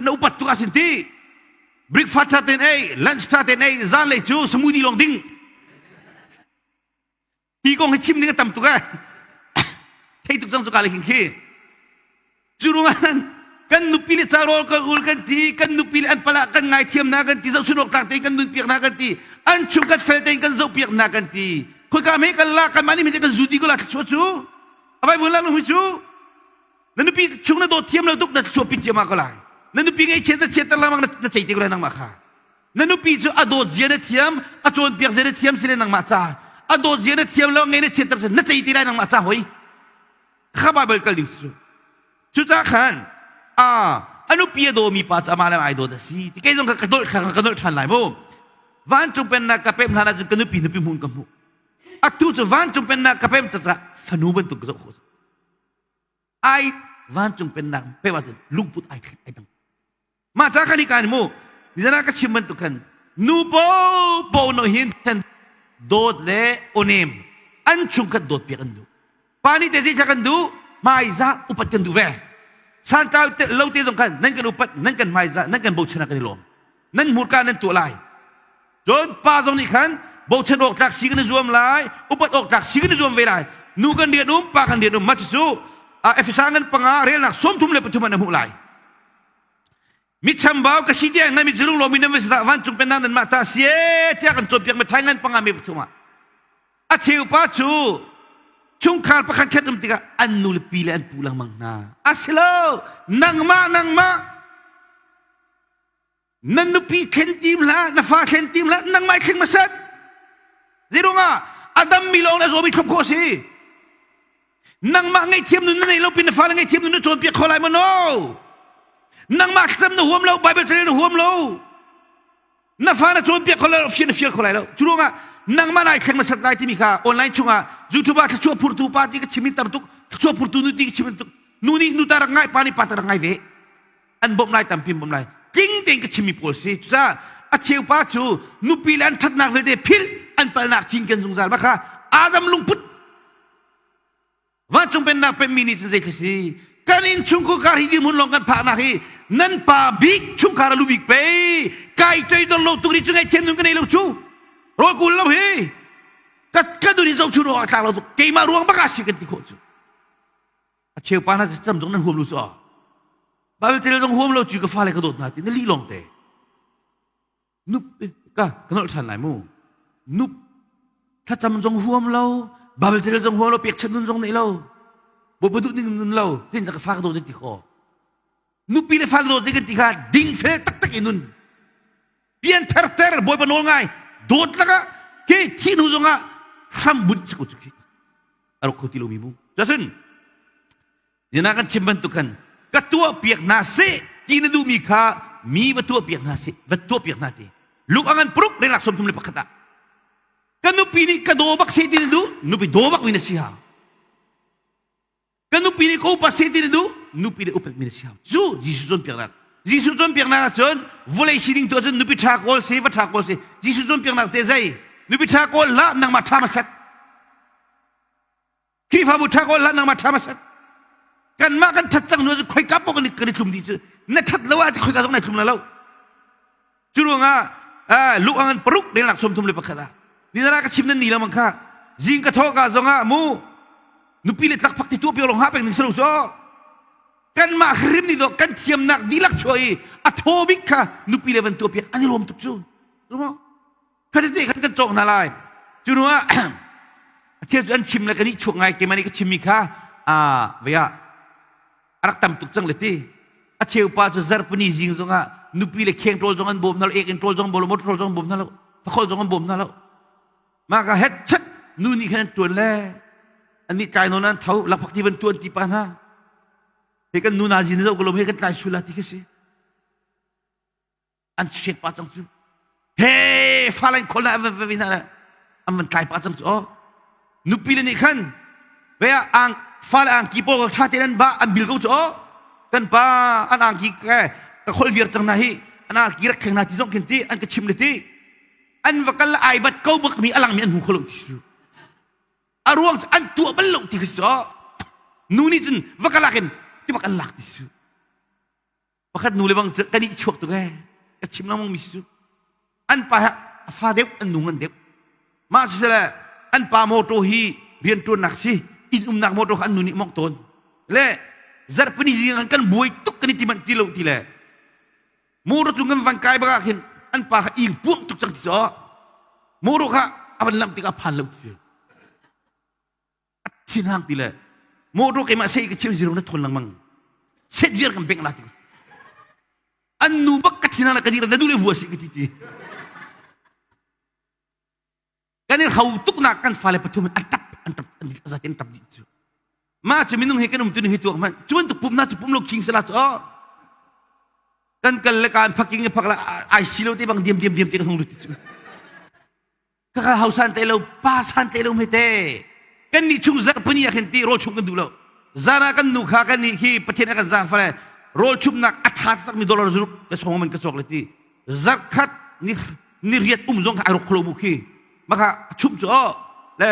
A: na upat tuk asin ti breakfast ṭha tein ei lunch ṭha tein ei zanlei cu smoothie lawng ding Hi kong hi chim ding a tam tuk eh. Thei tuk cang cu ka le khi. Cu ruangah kan nupi le ca rawl kan ul kan ti, kan nupi le an pala kan ngaithiam hna kan ti, zohchun awk tlak tein kan nun piak hna kan ti, an chung kan fel tein kan zoh piak hna kan ti. Khoika me kan la kan mah nih kan zu di ko la thluachuah cu. Avai vun la lu cu. Na nupi chung na dawt thiam lo tuk na thluachuah pit ciama ko lai. Na nupi ngei chiat na chiat ter lamang na cei te ko lai nangmah kha. Na nupi cu a dawt zia na thiam, a cawnpiak zia na thiam si le nangmah ca. A dawt zia na thiam lo, ngei na chiatter si na cei ti lai nangmah ca hoi. Kha Bible kal ding cu. Cucaah khan a a nupi a dawmi pa cu amah le ai dawt a si. Ti kei zong ka ka dolh ka ka dolh ṭhan lai mu. Vancung pennak ka pem hlan ahcun ka nupi nupi hmun ka hmuh. Atu cu vancung pennak ka pem caah fanu bantuk ka zoh khawh. Ai vancung pennak pem ahcun lungput ai thleng ai dang. Mah ca kan i kan mu nizan ah ka chim bantuk khan nu po po no hin dawt le onem an chungkhat dawt piak an duh. Pa nih te zei kan duh hmaizah upat kan duh ve. Santau te lo te zong khan nan kan upat nan kan hmaizah nan kan bochan kan i lawm. Nan hmurka nan tuah lai. Cun pa zong nih khan bochan awk tlak si kan i zuam lai, upat awk tlak si kan i zuam ve lai. Nu kan rian um, pa kan rian um. Mah cucu Efesa ngan panga relnak 33 an hmuh lai. Mi chambau ka si tiang nan mi cu lunglomi nan va si dah vancung pennak nan mah ta si e tiah kan cawnpiak mi thai ngan panga mi pathum ah a cheu pa cu chungkhar pakhat khat um tikah an nu le pi le an pu lengmang hna a si lo nangmah nangmah na nupi thlen tim hlah na fa thlen tim hlah nangmah i thleng hmasat zeiruangah a dammi lawng le a zawmi thlop khawh a si Nangmah ngaihthiam nun na nei lo pin na fale ngaihthiam nun na cawnpiak kho lai maw? No. Nangmah thlacam na huam lo, Bible ca na huam lo. Na fa na cawnpiak kho lo, fian na fial kho lai lo. Cu ruangah nangmah nai thleng hmasat lai timi kha online chungah YouTube ah thluachuah phurtu pa ti ka chim in tam tuk, thluachuah phurtu nu ti ka chim in tuk. Nu nih nu ta rak ngai, pa nih pa ta rak ngai ve. An bawmh lai tampi bawmh lai. Tling tein ka chimmi pawl si. Cucaah a cheu pa cu nupi le an ṭhatnak vialte philh an palnak cinken zungzal. Mah kha Adam lungput Vancung pennak pemmi nih cun zeithil si? Kan innchungkhar kar hi dirhmun lawng kan phaknak hi nan pa bik chungkhar a lu bik pei kai toidor lo tuk nih cu ngaihthiam nun ka nei lo cu rawl kul lo hi ka ka dun hi zohchun awk a tlak lo tuk keimah ruang bak ah si kan ti khawh cu a cheu pa hna cam zong nan huam lo cu Bible tel zong huam lo cu ka fale ka dawt hna ti na lih lawng te nup ka ka nolh ṭhan lai mu nup. Thlacam zong huam lo, Bible carel zong huam lo, pekchanh nun zong nei lo. Bawipa duh ning nun lo, tin ka fa ka dawt ti kho. Nupi le fale dawt kan ti kha dingfel taktak in nun. Pianthar ter Bawipa nawl ngai dawt lakah ke thi hnu zongah hram bunh si ko cu khi. A ruk kho ti lomi mu. Cun Nina kan chim bantuk khan ka tuah piak hna seh ti na duhmi kha mi va tuah piak hna seh va tuah piak hna ti. Luk angan paruk relak 31 ah ka nupi nih ka daw bak seh ti na duh nupi daw bak mi na si hau. Ka nupi nih ka upat seh ti na duh nupi nih upat mi na si hau. Cu Jesuh cawnpiaknak. Jesuh cawnpiaknak ahcun vawlei sining tu ahcun nupi ṭha kawl si va ṭha kawl si Jesuh cawnpiaknak te zei nupi ṭha kawl hlah nangmah ṭha hmasat. Khrihfabu ṭha kawl hlah nangmah ṭha hmasat. Kanmah kan ṭhat cang hnu cu khoika paoh kan i thlum dih cu na ṭhat lo ahcun khoika zong nai thlum la lo. Cu ruangah lu angan paruk relnak 31 ah nizara ka chim nan ni lamang kha zing ka thawh ka zongah mu nupi le tlakphak ti tuah pio long ha peng ding salo cu kanmah hrim ni do kan thiamnak dihlak chuah i a thaw bik kha nupi le van tuah piak an i lawm tuk cu kha te khan kan cawk hna lai cu hnu ah a cheu cu an chim le kan i chuak ngai keimah nih ka chimmi kha vei ah a rak tam tuk cang le ti a cheu pa cu zarpani zing zongah nupi le kheng ṭawl zong an bawm hna lo ek in ṭawl zong an bawm lo motor ṭawl zong an bawm hna lo fakhol zong an bawm hna lo mah ka het chat nu nih khan an ṭuan le an nih tlai nawn an tho lakphak ti van tuan ti pa hna he kan nu na zin zo ko lo he kan tlai sula ti khi si An chiat pa cang cu. He falen khol na va va vi na an van tlai pa cang cu oh. Nupi le nih khan ve ang fale angki pawl tha te an ba an bil ko cu oh. Kan pa an angki ke ka khol viar cang na hi an angki rak kheng na ti zong khin ti an ka chim le ti an va kal ai bat ko bak mi alang mi an hmu kho lo ti su a ruang cu an tuah bal lo ti khi su nu nih cun va kalak in ti bak an lak ti su Pakhat nu le bang cu kan i chuak tuk ee. Ka chim lengmang mi cu an pa a fa deuh an nu ngan deuh. Mah cu sile an pa motor hi rianṭuannak si inn umnak motor kha an nu nih mong tawn. Le zarhpini zing ah kan buai tuk kan i ti manh ti lo ti le motor cung kan van kai bak ah khin an pa kha ing puang tuk cang ti cu motor kha a van lamh tikah a phan lo ti cu. A thinhang ti le motor keimah sei ka chim zero na thawn lengmang set viar kan bengh la ti an nu bak ka thinhang la ka dir na du le vua si ka ti ti kan i hau tuk nak kan fale pathum an tap an tap an zaten tap dih cu ma cu minung he kan um tu ni hi tuak man cu bantuk pum na cu pum lo king sala cu kan kal le kan phaking phak la ai si lo te bang diam diam diam te ka hung lut ti cu Kaka hau san te lo pa san te lo me te kan nih chung zarhpini ah khin ti rawl chum kan duh lo zan ah kan nu kha kan nih khi pathian a kan zaang fale rawl chumnak a tha tak mi dollar zuruk ka song man ka cawk le ti zarkhat ni ni riat um zong kha ai rok kholo bu khi maka chum chu o le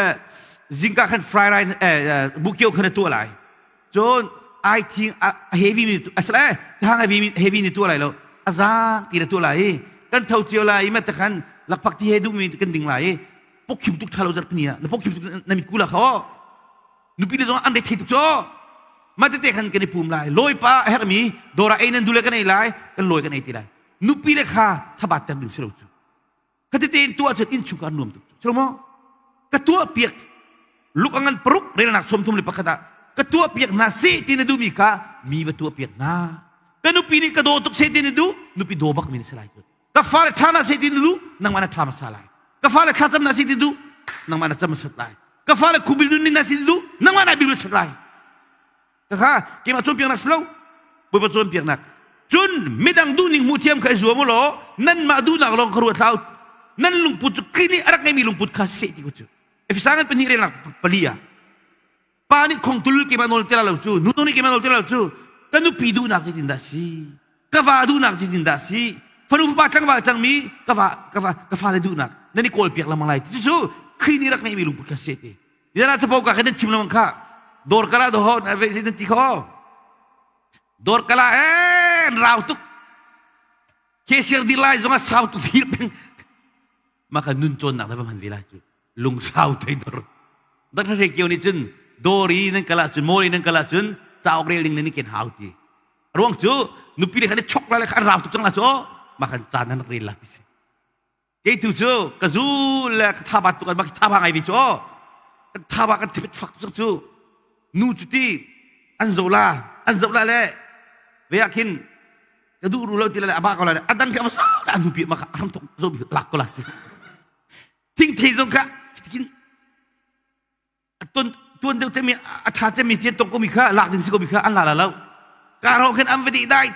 A: zingka khan fry rice eh bukio khan tu lai cun ai thing a heavy mi asle hang heavy heavy ni tu lai lo a zaang ti na tu lai i kan tho cio lai i ma te khan lakphak ti he duh mi kan ding lai i pokkhim tuk tha lo zar ni ah na pokkhim tuk na mit kula kho nupi le zong an re thei tuk cho ma te te khan kan i pum lai lawi pa a herh mi dora ei nan dule kan ei lai kan lawi kan ei ti lai nupi le kha thabat ter ding si lo cu Ka tein tuah cun innchungkhar nuam tuk cu. maw? Ka tuah piak luk angan paruk relnak 31 ah ka tuah piak hna seh ti na duhmi kha mi va tuah piak hna. Ka nupi nih ka daw tuk seh ti na duh, nupi daw bak mi na si lai cu. Ka fale ṭha na seh ti na duh, nangmah na ṭha hmasa lai. Ka fale thlacam na seh ti duh, nangmah na cam hmasat lai. Ka fale khubil nun na seh ti duh, nangmah na bil hmasat lai. Kha keimah cawnpiaknak si lo Bawipa cawnpiaknak cun midang duhning hmuh thiam kha i zuam u law nanmah duhnak lawng kha ruat hlah u nan lungput cu Khrih nih a rak ngeimi lungput kha seh ti ku cu Efesa ngan pahnih relnak pali ah pa nih khongtul keimah nawl ti lo cu nu nih keimah nawl ti lo cu ka nupi duhnak zeitindah si ka va duhnak zeitindah si fanu fapa tlangval cangmi ka va ka va ka fale duhnak nan i kawl piak lengmang lai ti cu Khrih nih rak ngeimi lungput kha seh ti Yana capo ka kan chim lengmang kha dawr kala do ho na ve nan ti kho dawr kala en rau tuk cashier di lai zong a sau tuk thil peng ma kha nun cawn nak na va hman ve lai cu lung sau thei dor dr hre kio nih cun dawri nan kala cun mawli nan kala cun cauk rel ding nan ken hau ti ruang cu nupi le khan chok la le kha rau tuk cang la cu ma khan caan nan rel la ti si. Kei tu cu ka zu le ka thaba tuk an bak thaba ngai ve cu aw. Kan thaba kan thipit fak tuk cu. Nu cu ti an zo la an zo la le ve ah khin ka duh ru lo ti le aba ko la adang ka va sau la anu pi ma ka ram tok zo bi lak ko la. Thing thei zong kha kin ton tuan deuh cemi a tha cemi tian tong komi kha lak ding si komi kha an la la lo ka ro khin an va di dai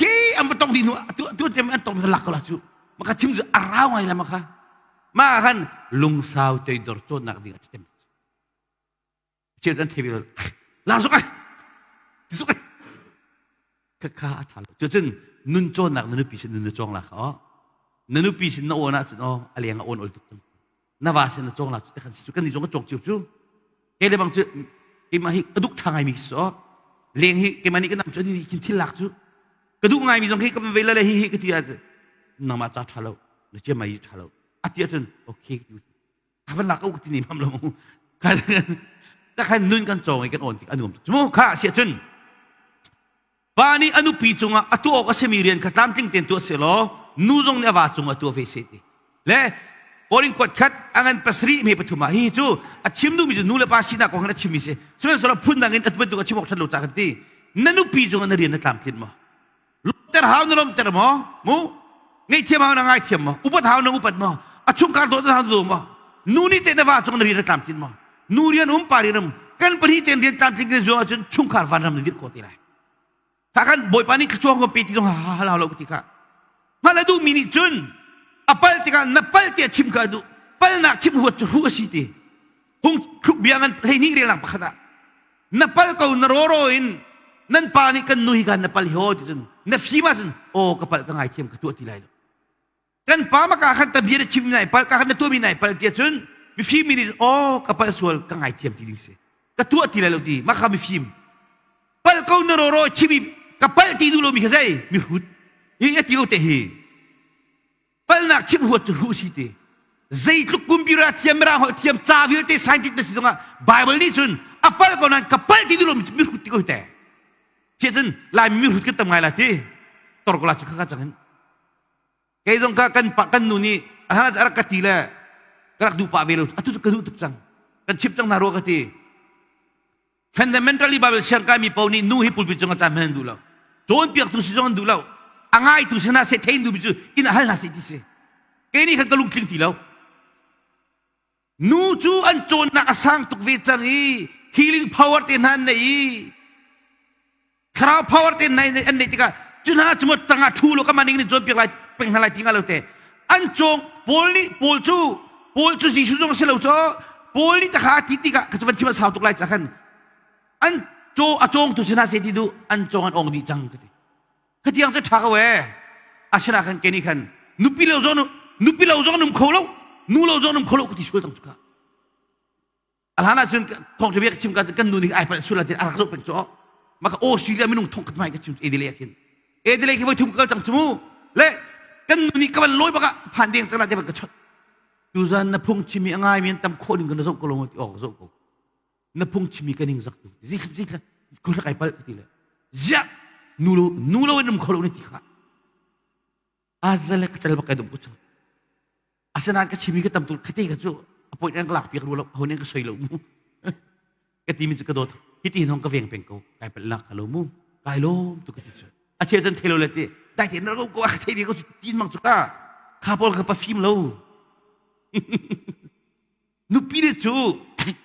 A: khi an va tong di hnu tuan cemi an tong mi lak ko la cu maka chim cu a rau ngai la maka ma khan lungsau toidor cawnnak ding a tem chil kan thei lo la zuk ai zuk ai kha a tha lo cucun nun cawnnak na nupi sin nun na cawng la kha o na nupi sin na awn ahcun o a leng a awn ol tuk cang na va sin na cawng la cu te khan cu kan ni zong ka cawng cio cu ke le bang cu keimah hi ka duk tha ngai mi so leng hi keimah nih ka nam cu ni khin thil lak cu ka duh ngai mi zong hi ka ve le hi hi ka ti ah nangmah ca tha lo na chia mai tha lo a ti ahcun okay ka van lak ko ti ni mam lo mu ta khan nun kan cawng i kan awn tik a nuam tuk cu mu kha si ahcun Pa nih a nupi cungah a tuah awk a simi rian kha tlamtling tein tuah sehlaw nu zong nih a va cungah tuah ve seh ti. Le Korin kuat khat a ngan pasarih me pathum ah hihi cu a chim duhmi cu nu le pa sinak kong khan a chimmi si. Sihmanhsehlaw phundang in atu bantuk a chim awk ṭhat lo ca kan ti. Na nupi cungah na rian na tlamtlin maw? Lawmter hau na lawmter maw? Mu? Ngaihthiam hau na ngaithiam maw? Upat hau na upat maw? A chungkhar dawt na hau na daw maw? Nu nih teh na va cungah na rian na tlamtlin maw? Nu rian um pa rian um kan pahnih tein rian tlamtling kan zuam ahcun chungkhar vanram na dirh khawh te lai. Kha kan Bawipa nih thluachuah kan pe ti zong ha ha lo ti kha. Hngalh a duhmi nih cun a pal tikah na pal tiah chim kha a duh. Palnak chim huat cu hruh a si ti. Hung thluk bia ngan 12 relnak pakhat ah na pal ko na rawraw in nan pa nih kan nu hi kan na pal hi ho ti cun na fim ahcun aw ka palh ka ngaithiam ka tuah ti lai lo. Kan pa maka khan ta bia na chim nai pal ka khan na tuahmi nai pal tiah cun mifim mi nih aw ka palh sual ka ngaithiam ti ding si ka tuah ti lai lo ti maka mifim pal ko na ro ro chimi ka palh ti duh lomi kha zei mihrut hi a ti ko te hi palnak chim huat cu hruh si ti zeitluk computer thiam mirang holh thiam ca vialte scientist na si zongah bible nih cun a pal ko nain ka palh ti duh lomi mihrut ti ko te cia cun lai mihrut kan tam ngai la ti torkola cu kha cang in Kei zong kha kan pa kan nu nih a hlan a rak ka ti le ka rak duh pah ve lo atu cu ka duh tuk cang kan chip cang hna rua ka ti fundamentally Bible siang kai mi paoh nih nu hi pulpit cung ah caan hman an duh lo cawnpiaktu si zong an duh lo a ngaitu si hna seh thein duhmi cu inn ah hal hna seh ti si kei nih khan ka lungtling ti lo nu cu an cawnnak a sang tuk ve cang i healing power te hna an nei i thlarau power te an neih tikah cu hna cu tangah thu lo ka ning nih cawnpiak lai peng hna lai ti nga lo te an cawng Paul nih Paul cu Paul cu Jesuh zong a si lo cu Paul nih takha ti tikah ka cu van chim a sau tuk lai ca khan an caw a cawng tu si hna se ti du an cawng an ong dih cang ka ti ka tiang cu ṭha ko e asina khan ke nih khan nupi lo zong nupi lo zong num kho lo nu lo zong num kho lo ka ti sual cang cu ka A hlan ahcun thawngṭha bia ka chim ka kan nu nih ai palh sual ah a rak zoh peng cu maka Australia minung thong khat mai ka chim Adelaide ah khin Adelaide khi voi thum ka kal cang cu mu le kan nu nih ka van lawi bak ah phan deng cang la te van ka chot tuzan na phung chimi a ngai mi an tam khawh ning kan zoh ko lo ti ok zoh ko na phung chimi ka ning zak tu zik zik ko hlak ai palh ti le ziah nu lo nu lo in um kho lo ni ti kha azale ka cal bak kai dum ko chang Asinain ka chimi ka tam tuk khate ka cu a point an ka lak piak ru lo ho nih ka soi lo mu ka timi cu ka dawt hiti hin hong ka veng peng ko kai pel lak lo mu kai lom tu ka ti cu a cheu cun thelo le ti dai te na ko ko a thei ko tin mang cu ka kha pawl ka pa fim lo nupi le cu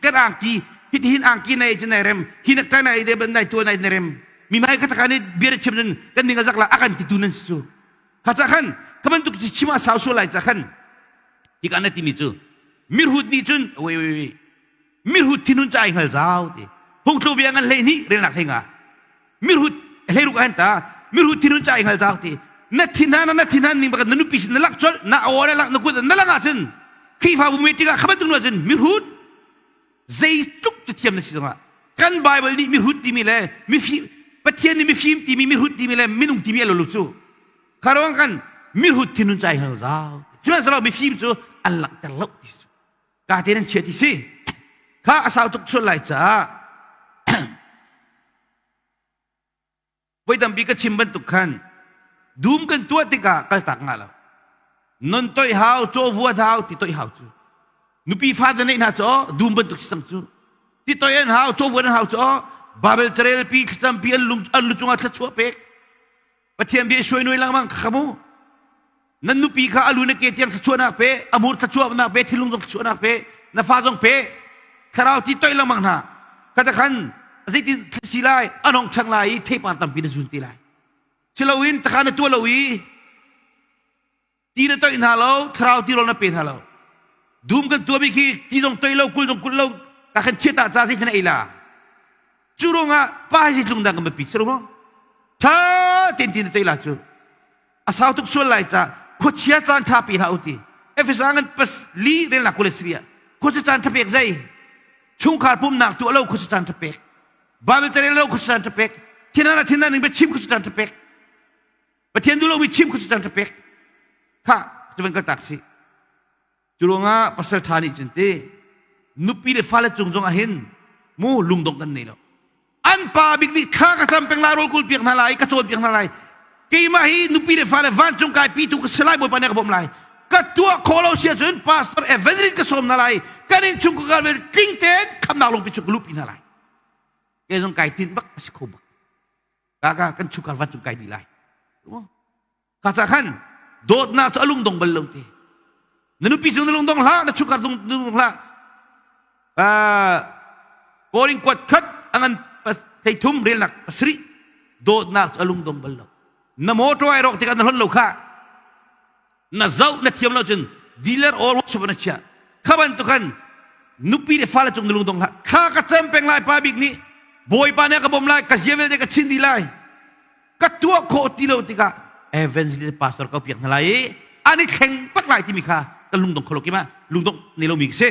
A: kan angki hiti hin angki nei cu nei rem hi nak ta nai de ban nai tu nai rem mi mai ka taka ni bia chim cun kan ning a zak la akan ti tu nan si cu Kha ca khan kha bantuk chim ah sau sual lai ca khan hika na timi cu mirhut nih cun wei wei wei mirhut thinhun ca ai hngal zau ti phungtlu bia ngan hlei hnih relnak hlei nga mirhut hlei ruk ahan ta mirhut thinhun ca ai hngal zau ti na thinhan na thinhan ning bak na nupi sin na lak colh na aw na lak na kut na lang ahcun Khrihfabu meeting ah kha bantuk nu ahcun mirhut zeitluk cathiam na si zongah kan Bible nih mihrut timi le mifim Pathian nih mifim timi mihrut timi le minung timi a lo cu kharuang kan mihrut thinun cai hal zau sihmanhsehlaw mifim cu an langhter lo ti su ka te nan chia ti si kha a sau tuk sual lai caah voi tampi ka chim bantuk khan dum kan tuah tikah kaltak ngah lo. Non toih hau, caw vuat hau, ti toih hau cu. Nupi fa te neih hna cu dum bantuk si cang cu. Ti toih an hau, caw vuat an hau cu Babel carel pi thlacam pi an lung an lu cungah thluachuah pek. Pathian bia suai nuai lengmang kha mu. Nan nupi kha alu na ke tiang thluachuahnak pe, amur thluachuahnak pe, thinlung zong thluachuahnak pe, na fa zong pe. Thlarau ti toih lengmang hna. Kata khan zeitin si lai, anong chang lai i theipar tampi na zun te lai. Siloin taka na tuah lo i ti na toih hna lo, thlarau ti rawl na pe hna lo. Dum kan tuahmi khi ti zong toih lo, kul zong kul lo, ka kan chiat ah ca zei na ei la. Cu ruangah pa hi tlung dang kan biapi si lo Tha ten ti na toih la cu. A sau tuk sual lai ca khuachia caan tha pe hlah u ti. Efesa ngan pas li relnak kul siria. Khuachia caan tha pek zei? Chungkhar pumnak tuah lo khuachia caan tha pek. Bible carel lo khuachia caan tha pek. Thinana thinana ning biachim khuachia caan tha pek. Pathian duh lomi chim khuachia caan tha pek. Kha cu van kal tak si. Cu ruangah pasal ṭha nih cun ti nupi le fale cung zong ah hin mu lungdong kan nei lo. An pa bik nih thla ka cam peng lai rawl kul piak hna lai ka cawn piak hna lai. Keimah hi nupi le fale vancung kai pitu ka si lai Bawipa nih ka bawmh lai. Ka tuah khawh lo si ahcun pastor evangelist ka sawm hna lai. Kan inn chung ka kal tling tein khamnak lungpi chung ka luhpi hna lai. Kei zong kai tin bak a si kho bak. Ka kan chungkhar vancung kai dih lai. Ka ca khan dawtnak cu a lungdong bal lo ti. Na nupi cung na lungdong hlah, na chungkhar cung na lungdong hlah. Korin kuat khat a ngan thum relnak pasarih dawtnak cu a lungdong bal lo. Na motor ai rawk tikah na hlon lo kha. Na zoh na thiam lo cun dealer or workshop na chia. Kha bantuk khan nupi le fale cung na lungdong hlah. Thla ka cam peng lai pa bik nih Bawipa nih a ka bawmh lai, ka zia vialte ka chin dih lai. Ka tuah khawh ti lo tikah evangelist pastor ka piak hna lai i an i thleng bak lai timi kha kan lungdong kholo kima lungdong nei lomi si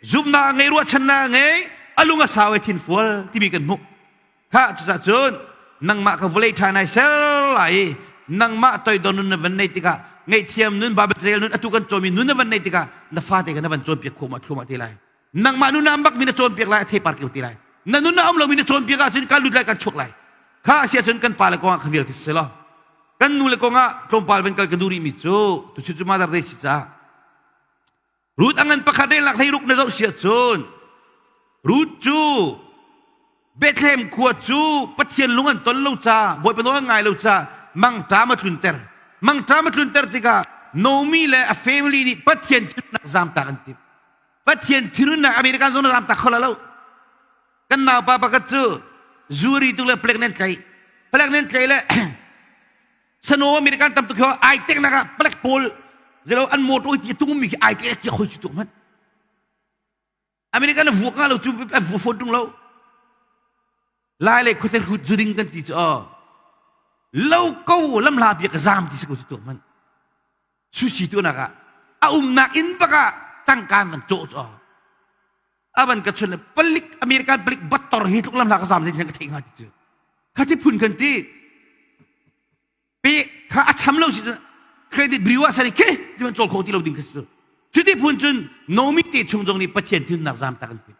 A: zumnak ngei ruahchannak ngei a lung a sau i thin fual timi kan hmuh kha cucah cun nangmah ka vawlei ṭha nai ser lai i nangmah toidor nun na van nei tikah ngaihthiam nun Bible nun atu kan cawmi nun na van nei tikah na fate ka na van cawnpiak khawh thluahmah te lai nangmah nun ah bak mi na cawnpiak lai a theipar keu ti lai na nun ah um lomi na cawnpiak ahcun kan lut lai kan chuak lai kha si ahcun kan pa le kongah kha vial khi si lo kan nu le kongah tlawmpal van kal ka duh rihmi cu tuchun cu Mother Day si caah Ruth a ngan pakhat relnak hlei ruk na zoh si ahcun Ruth cu Bethlehem khua cu Pathian lung an ton lo ca Bawipa nawl an ngai lo ca mangṭam a tlunter mangṭam a tlunter tikah Nomi le a family nih Pathian thinhunnak zamtak an timh Pathian thinhunnak American zong na ram tak kho la lo. Kan naupa pakhat cu zuri tu le plek nan tlaih. Plek nan tlaih le sano American tam tuk ai tek nak ah plek pawl zelo an motor ti tung mi khi ai tek cia khoi chu tuk man. American na vuak nga lo cu an vu phone tung lo. Lai le khuate hrut zuding kan ti cu lo ko lam hla bia ka zam ti si ko cu tuk man. Sushi tuahnak ah a umnak inn bak ah tangka an van cawh cu a van ka chun le palik American palik battor hi tluk lam hla ka zam zin ka theih hnga ti cu kha ti phun kan ti pe kha a cham lo si credit bureau ah sani ke ti man cawl kho ti lo ding kha si cu ti phun cun nomi te chung zong nih Pathian thinnak zam tak an ti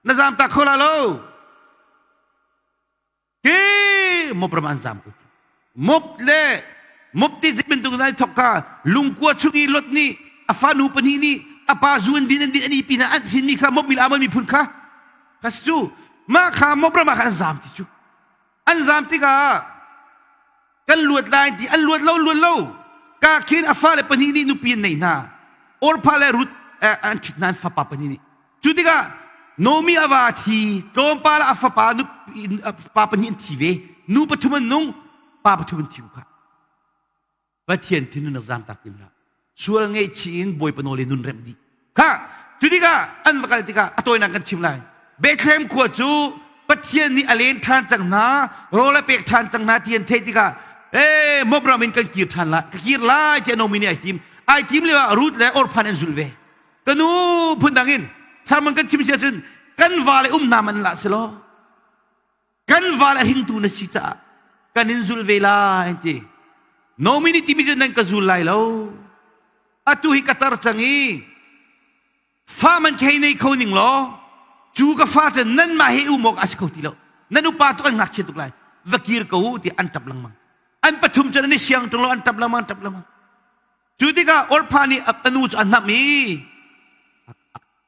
A: na zam tak kho la lo Ke mop ram an zam ko. Mop le mop ti zik bantuk nai thok ka lungkua chung i lot nih a fanu pahnih nih a pa zu an din an din an i pin ah an hin mi kha mop mil amon miphun kha kha si cu mah kha mop ram ah khan an zam ti cu an zam tikah kan luat lai ti an luat lo luat lo ka khin a fale pahnih nih nupi an nei hna Orpha le Ruth an ṭhit hna an fapa pahnih nih cu tikah Nomi a va thi tlawmpal ah a fapa pa pahnih an thi ve nu pathum an nung pa pathum an thi kha Pathian thinhun rak zaamtak tim hlah. Sual ngaihchih in Bawipa nawl in nun remh dih. Kha cu tikah an va kal tikah a tawinak kan chim lai. Bethlehem khua cu Pathian nih a len ṭhan cang hna, rawl a pek ṭhan cang hna ti an theih tikah ee Moab ram in kan kir ṭhan lai, ka kir lai tiah Naomi nih ai tim. Ai tim lio ah Ruth le Orphan an zulh ve. Ka nu phundang in sermon kan chim si ahcun kan vale um hna man lah si law kan val a hringtu na si caah kan in zul ve lai an ti Nomi nih timi cu nan ka zul lai lo atu hi ka tar cang i fa man khi hei nei kho ning law cu ka fa cu nanmah he um awk a si kho ti lo nan upa tuk an ngakchia tuk lai va kir ko u ti an ṭap lengmang an pathum cu an i siang ṭung lo an ṭap lengmang ṭap lengmang. Cu tikah Orpah nih a nu cu a hnamh i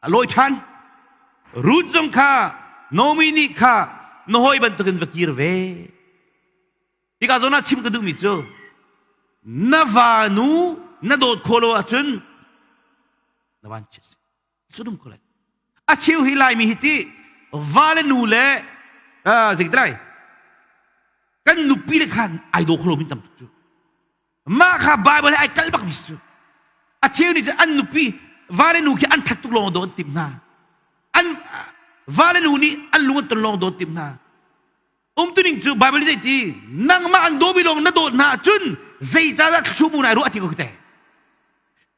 A: a lawi ṭhan. Ruth zong kha Naomi nih kha na hawi bantukin va kir ve. Hika zawn ah chim ka duhmi cu na vanu na dawt khawh lo ahcun na van chiat si. Cu dum ko lai. A cheu hi Laimi hi ti va le nu le zeitilai kan nupi le khan ai daw kho lo min tam tuk cu. Mah kha Bible he ai kalh bak mi si cu. A cheu nih cun an nupi va le nu khi an that tuk lawng daw an timh hna. An va le nu nih an lung an ton lawng daw an timh hna. Umtuning cu Bible nih zeiti nangmah an dawmi lawng na dawt hna ahcun zeicahdah thluachuah mu nai ruah ti ko te.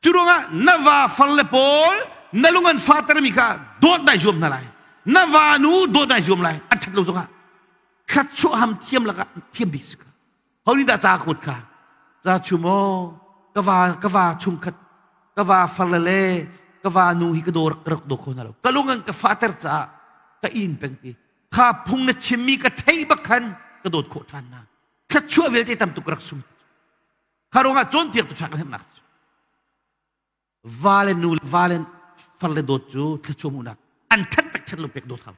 A: Cu ruangah na va far le pawl na lung an fatermi kha dawt nai zuam hna lai. Na va nu dawt nai zuam lai an ṭhat lo zongah thluachuah ham thiam lakah thiam bik si ka. Ho nih dah ca kut kha? Ca chum aw ka va ka va chungkhat ka va far le le ka va nu hi ka daw rak rak daw kho hna lo. Ka lung an ka fater caah ka in peng ti. Kha phung na chimmi ka theih bak khan ka dawt khawh ṭhan na. Thluachuah vialte tam tuk rak sum. Kha ruangah cawnpiak tu ṭha kan herhnak cu. Va le nu va le far le dawt cu thluachuah hmuhnak an ṭhat pek ṭhat lo pek dawt hau.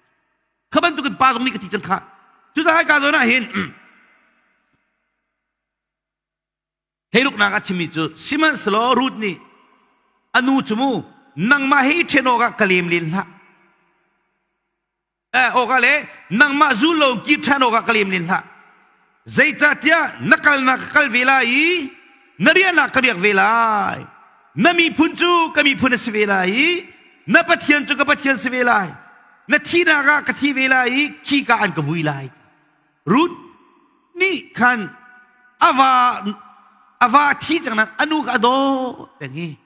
A: Kha bantukin pa zong nih ka ti cang kha. Cucaah ka zawn ah hin Theiruknak a chimmi cu sihmanhsehlaw Ruth nih a nu cu mu nangmah hi ṭhen awkah ka lem len hlah. Awkah le nangmah zul lo kir ṭhan awkah ka lem len hlah. Zeicahtiah na kalnak ka kal ve lai i na riahnak ka riak ve lai. Na miphun cu ka miphun a si ve lai i na Pathian cu ka Pathian si ve lai. Na thihnak ah ka thi ve lai i khika an ka vui lai. Ruth nih khan a va a va thi cang nan a nu kha a dawt peng i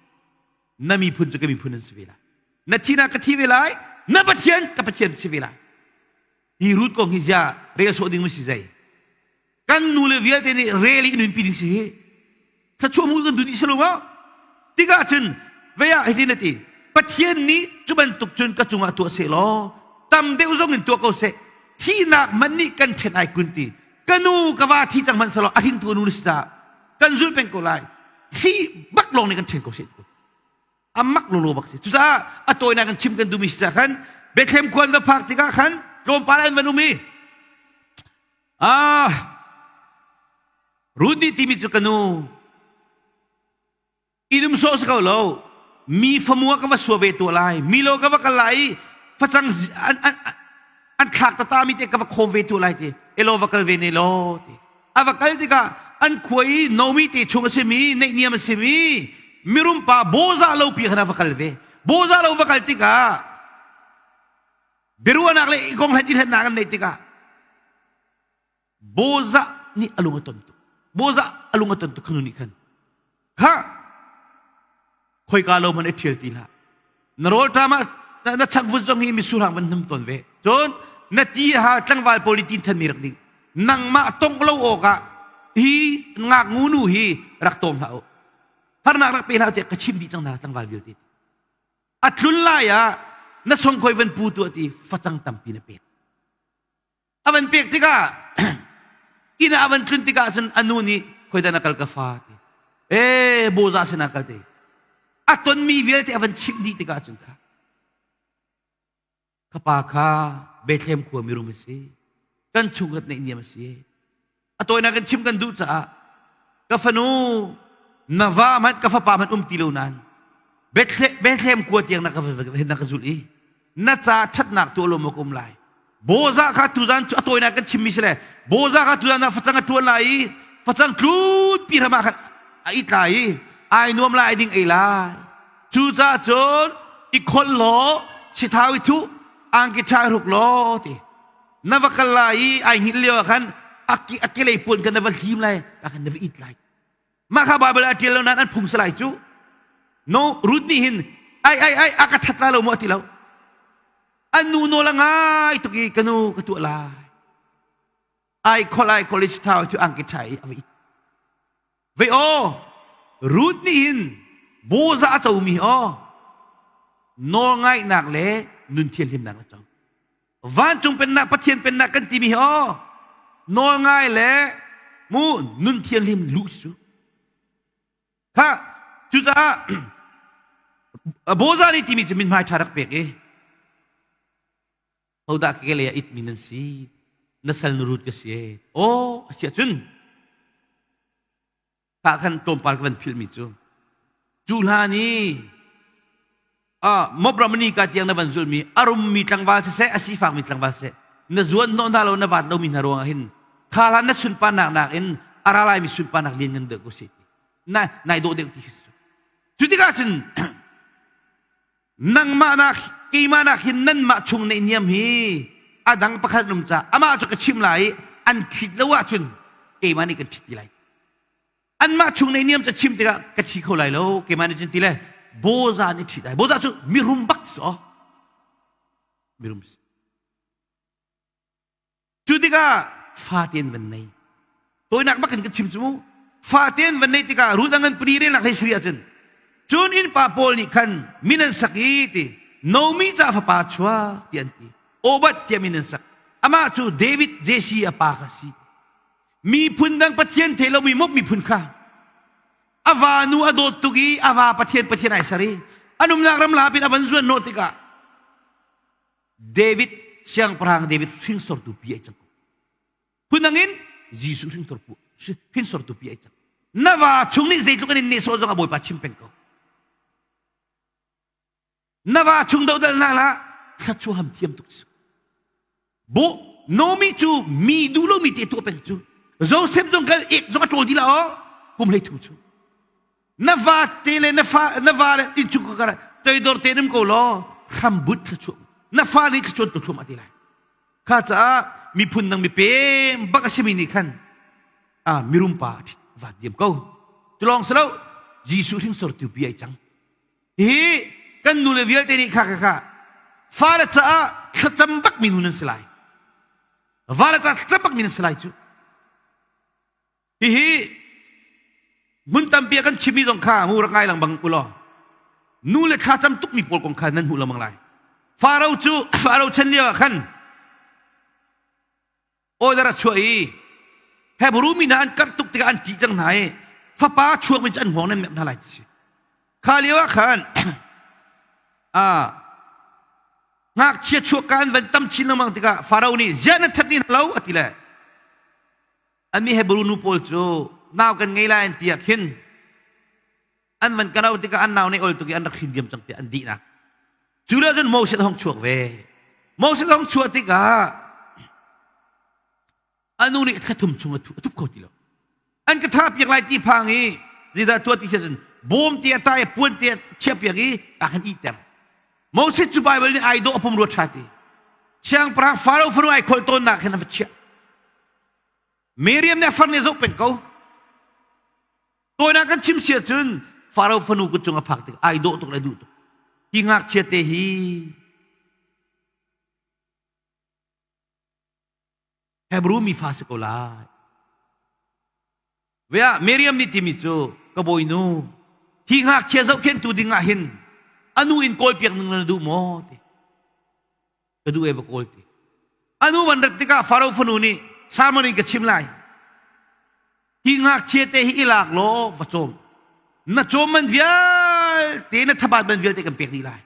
A: na miphun cu ka miphun an si ve lai. Na thihnak ka thi ve lai, na Pathian ka Pathian si ve lai. Hi Ruth kong hi zia rel sawh ding si zei. Kan nu le vialte nih rel i nunpi ding si hi. Thluachuah mu kan duh dih si lo maw? Tikah cun vei ah hitin a ti. Pathian nih cu bantuk cun ka cungah tuah seh law tam deuh zong in tuah ko seh. Thihnak hmanh nih kan ṭhen ai kun ti. Ka nu ka va thi cang hmanh selaw a hringtu nu na si caah kan zulh peng ko lai. Thi bak lawng nih kan ṭhen ko seh. A mak lolo bak si. Cucaah a tawinak in chim kan duhmi si caah khan Bethlehem khua an va phak tikah khan tlawmpal an van um i ah Ruth nih timi cu ka nu idum sawh si ko lo mi famua ka va sua ve tuah lai mi lo ka va kal lai i facang an, an, an thlak tata mi te ka va khawm ve tuah lai ti elo va kal ve ne law ti a va kal tikah an khua i Naomi te chung a simi neihniam a simi mirum pa Boza lo pi khan a va kal ve Boza lo va kal tikah biaruahnak le i kong hlat i hlatnak an neih tikah Bozah nih a lung a ton tuk. Bozah a lung a ton tuk khanu nih khan. Kha khoika lo hmanh i ṭhial ti hlah. Na rawlṭam ah na changvut zong hi misurhang van hnum tawn ve. Cun na ti ha tlangval pawl i tin thanmi rak ding. Nangmah tongh lo awkah hi ngaknu nu hi rak tawm hlah u. Harnak rak pe hlah tiah ka chim dih cang hna tlangval vialte. A tlun lai ah na songkhoi van pu tuah ti facang tampi na pek. A van pek tikah inn ah a van tlun tikah cun a nu nih khoidah na kal ka fa ti ee boza sinah kal te a tonmi vialte a van chimh dih tikah cun kha ka pa kha Bethlehem khua mirum a si kan chungkhat neihniam a si a tawinak in chim kan duh caah ka fanu na va hmanh ka fapa hmanh um ti lo nain Bethlehem khua tiang na ka na ka zulh i na ca ṭhatnak tuah lo maw ka um lai Boza kha tuzan cu a tawinak kan chimmi si le Boza kha tuzan ah facang a ṭuan lai i facang tlut pi ram ah khan a it lai i ai nuam lai ding ei lai cucaah cun i khol law sithau i thuh angki ṭha i hruk law ti na va kal lai i ai hngilh lio ah khan a kelei puan khan na va hlim lai ka khan na va it lai mah kha Bible ah ṭial lo nain an phung salai cu no Ruth nih hin ai ai ai a ka that la lo maw ti lo an nu nawl a ngai tuk i ka nu ka tuah lai ai khol ai college thau cu angki ṭha i a va it Vei aw, Ruth nih hin Boza a comi aw nawlngaihnak le nun thianhlimnak a co. Vancung pennak Pathian pennak kan timi hi aw nawlngai le mu nun thianhlim luh cu. Kha. Cucaah Boza nih timi cu mithmai ṭha rak pek i hodah ke lei ah itmi nan si na sal na rut ka si e aw a si ahcun Tah khan tlawmpal ka van philhmi cu cu hlan i Mobramani ka tiang na van zulmi a rummi tlangval siseh a sifakmi tlangval siseh na zuan hnawh hna lo na vaat lomi hna ruangah hin kha hlan na sunparnak nakin a ra laimi sunparnak lian ngan deuh ko si ti na nai dawh deuh ti khi cu tikah cun nangmah nak keimah nak hin nanmah chung neih niam hi a dang pakhat num ca amah cu ka chim lai i an ṭhit lo ahcun keimah nih kan ṭhit ti lai anmah chung neih niam ca chim tikah ka ṭhi kho lai lo keimah nih cun ti le boza nih ṭhit ai boza cu mirum bak si aw mirum si Cu tikah fate an van nei. Tawinak bak in ka chim cu mu. Fate an van nei tikah Ruth a ngan pari relnak hlei sari ahcun cun innpa pawl nih khan min an sak i ti Nomi ca fapa chuak ti an ti. Obad tiah min an sak. Amah cu David Jesse a pa kha si. Miphun dang Pathian thei lomi mop miphun kha a va nu a dawt tuk i a va Pathian Pathian ai ser i an umnak ram la pin a van zuan hnawh tikah David siangpahrang David hringsortu pi ai cang ko. Phundang in Jesuh hringsortu hringsortu pi ai cang. Na va chung nih zeitluk in nehsawh zong a Bawipa chim peng ko. Na va chung dodal na la thla ham thiam tuk Bo Nomi cu mi duh lomi te tuah peng cu. Joseph zong kal ek zong a ṭawl ti la o kum hlei thum cu. Na va te le na fa na va le innchung ka toidor te nim ko law hrambut thluachuah na fa nih thluachuah tu thlum ati lai kha caah miphun dang mipem bak a simi nih khan a mirum pa va diam ko culong silo Jesuh hringsor tu pi ai cang hi kan nu le vialte nih kha kha kha fale caah thlacam bak mi nu nan si lai vale caah thlacam bak mi nan si lai cu Hihi hmun tampi ah kan chimmi zong kha mu rak ngai lengmang u law nu le thlacam tukmi pawl kong kha nan hmuh lengmang lai. Faro cu Faro chan lio ah khan order a chuah i Hebrew mi hna an karh tuk tikah an ṭih cang hna i fapa chuakmi cu an hngawng nan merh hna lai ti si. Kha lio ah khan ngakchia chuak ka an van tam chin lengmang tikah Faro nih ziah na that ni hna lo a ti le Annih Hebrew nu pawl cu nau kan ngei lai an ti ah khin an van kano tikah an nau nih ol tuk i an rak hrin diam cang tiah an dihnak. Cu lio cun Moses hong chuak ve. Moses hong chuah tikah a nu nih thla thum chung a thup kho ti lo. An ka tha piak lai ti phang i zeidah tuah ti cun bawm te a tai puan te a chiah piak i a kan ihter. Moses cu Bible nih ai dawh a pum rua ṭha ti. Siangpahrang Faro fanu ai kholh tawnnak hin a va chiah. Miriam nih a far nih a zoh peng ko. Tawinak kan chim si ahcun Faro fanu kut cung a phak tik ai dawh tuk le duh tuk. Hi ngakchia te hi Hebrew mi fa si ko lai. Vea Miriam nih timi cu ka bawinu hi ngakchia zohkhentu ding ah hin anu in kawl piak ning na duh maw ti. Ka duh e va kawl ti. Anu van rat tikah Faro fanu nih Salmon in ka chim lai. Hi ngakchia te hi i lak law va cawm. Na cawm man vialte na thabat man vialte kan pek dih lai.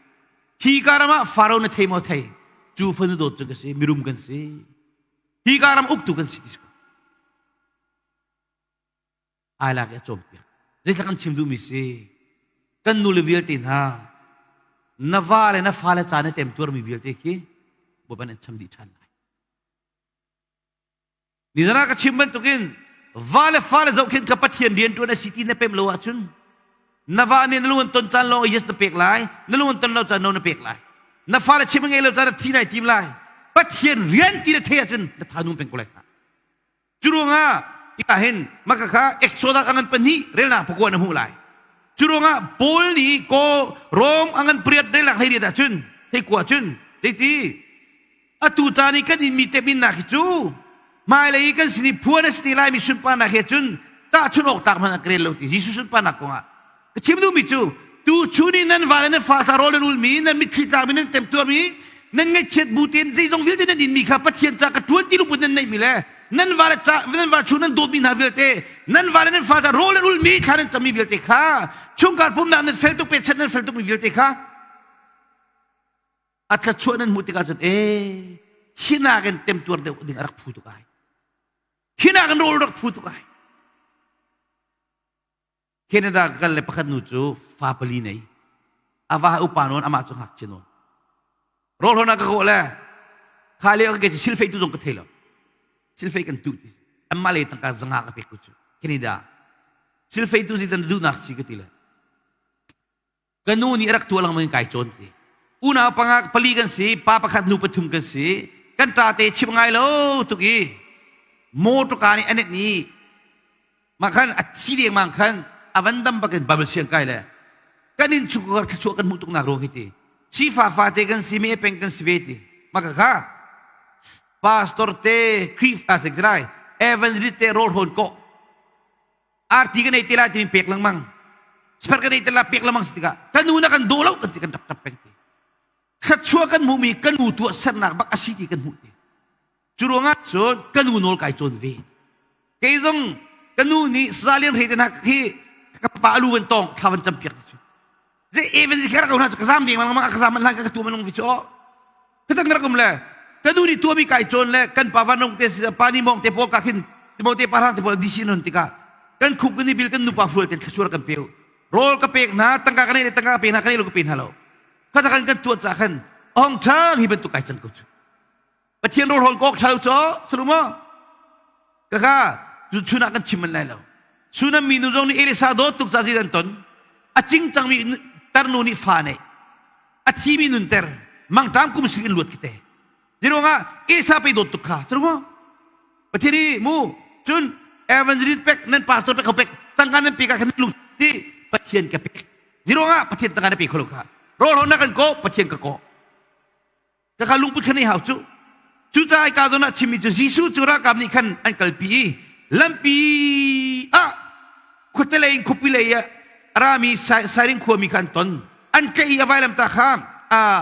A: Hi ka ram ah Faro na thei maw thei? Cu fanu dawt cu ka si, mirum kan si. Hi ka ram uktu kan si ti si ko. Ai lak i a cawnpiak. Zeitlak kan chim duhmi si kan nule vialte hna na va le na fale ca na temtuarmi vialte khi Bawipa nih an cham dih ṭhan lai. Nizan ah ka chim bantukin va le fale zohkhenh kha Pathian rianṭuan a si ti na pem lo ahcun na va nih na lung an ton caan lawng yes na pek lai na lung an ton lo caan no na pek lai na fale chim a ngei lo caan na thi nai tim lai Pathian rian ti na thei ahcun na tha nung peng ko lai kha Curuangah hika hin maka kha Exodus a ngan pahnih relnak pakua na hmuh lai. Curuangah Paul nih ko Rom a ngan pariat relnak hlei riat ahcun hei kua cun zeiti atu caan i kan inmi teminnak hi cu hmailei i kan sin i phuan a si te laimi sunparnak he cun tahchunh awk tlak hmanh ah ka rel lo ti Jesuh sunparnak kongah Ka chim duhmi cu tu chun i nan va le nan fa ca rawl nan ulmi, nan mitthli tlakmi, nan temtuarmi, nan ngaihchiat bu tein zeizong vialte nan inmi kha Pathian ca ka ṭuan ti lungput nan neihmi le Nan va le ca nan va chung nan dawtmi hna vialte, nan va le nan fa ca rawl nan ulmi thla nan cammi vialte kha, chungkhar pumnak nan fel tuk pechat nan fel tukmi vialte kha a thluachuah nan hmuh tikah cun ee hi nakin temtuar deuh ding a rak phu tuk ai. Hi nakin rawl rak phu tuk ai. Canada ka kal le pakhat nu cu fa pali nei. A va upa nawn amah cu ngakchia nawn. Rawl hona ka kawh le kha lio ka ke cu silfei tu zong ka thei lo. Silfei kan tu ti. Amma le tangka zanga ka pek ku cu. Canada. Silfei tu si tan duhnak si ka ti le. Ka nu nih a rak tuah lengmang in kai cawn ti. Unau panga pali kan si, pa pakhat nu pathum kan si. Kan ṭa te chim ngai lo tuk i motor nih an ni mah khan a thi dengmang khan a van dam bakin Bible siang kai le kan in chung thluachuah kan hmuh tuk nak ruang hi ti. Sifak fate kan si me peng kan si ve ti. Mah ka kha pastor te Khrihfa sik lai evangelist te rawl hrawn ko arti kan ei te lai timi pek lengmang sper kan ei te lai pek lengmang si tikah kan nu na kan daw lo kan ti kan tap tap peng ti thluachuah kan hmuhmi kan nu tuah sernak bak a si ti kan hmuh ti cu ruangah cun ka nu nawl kai cawn ve kei zong ka nu nih salian hrei te hna hi ka pa alu van tong thla van cam piak ti cu ze even zi kher ko hna cu ka zam ding mang ka zam lan ka tu manung vi chu ka tang rak um le ka nu nih tuami kai cawn le kan pa vanong te pa ni mong te pawl ka khin timote pa rang te pawl disi non tikah kan khup kan i bil kan nupa fual ten thlachur kan peu rawl ka pek hna tangka ka nei le tangka ka pe hna ka nei lo ka pe hna lo ka ta kan kan tuat ca khan ong thang hi bantuk kai cang ko chu Pathian rawl hawl kok ṭhalo caw salumo kaka cu chun ah kan chim man lai lo Sunam minu zong nih Elisa dawt tuk ca zit an ton a cing cangmi tarnu nih fa nei a thimi nunter mangṭam kum sing in luat kite ziruangah Elisa pe dawt tuk kha salumo Pathian i mu cun evangelist pek nan pastor pek ko pek tangka nan pe ka khan lung ti Pathian ka pek ziruangah Pathian tangka na pe kholo kha rawl na kan ko Pathian ka ko Kaka lungput khan ei hau cu. Cucaah ka zawn ah chimmi cu Jesuh cu ralkap nih khan an kalpi i lampi ah khuate lei in khuapi lei ah a rami Sairin khuami kha an ton. An tlaih i a vailamtah kha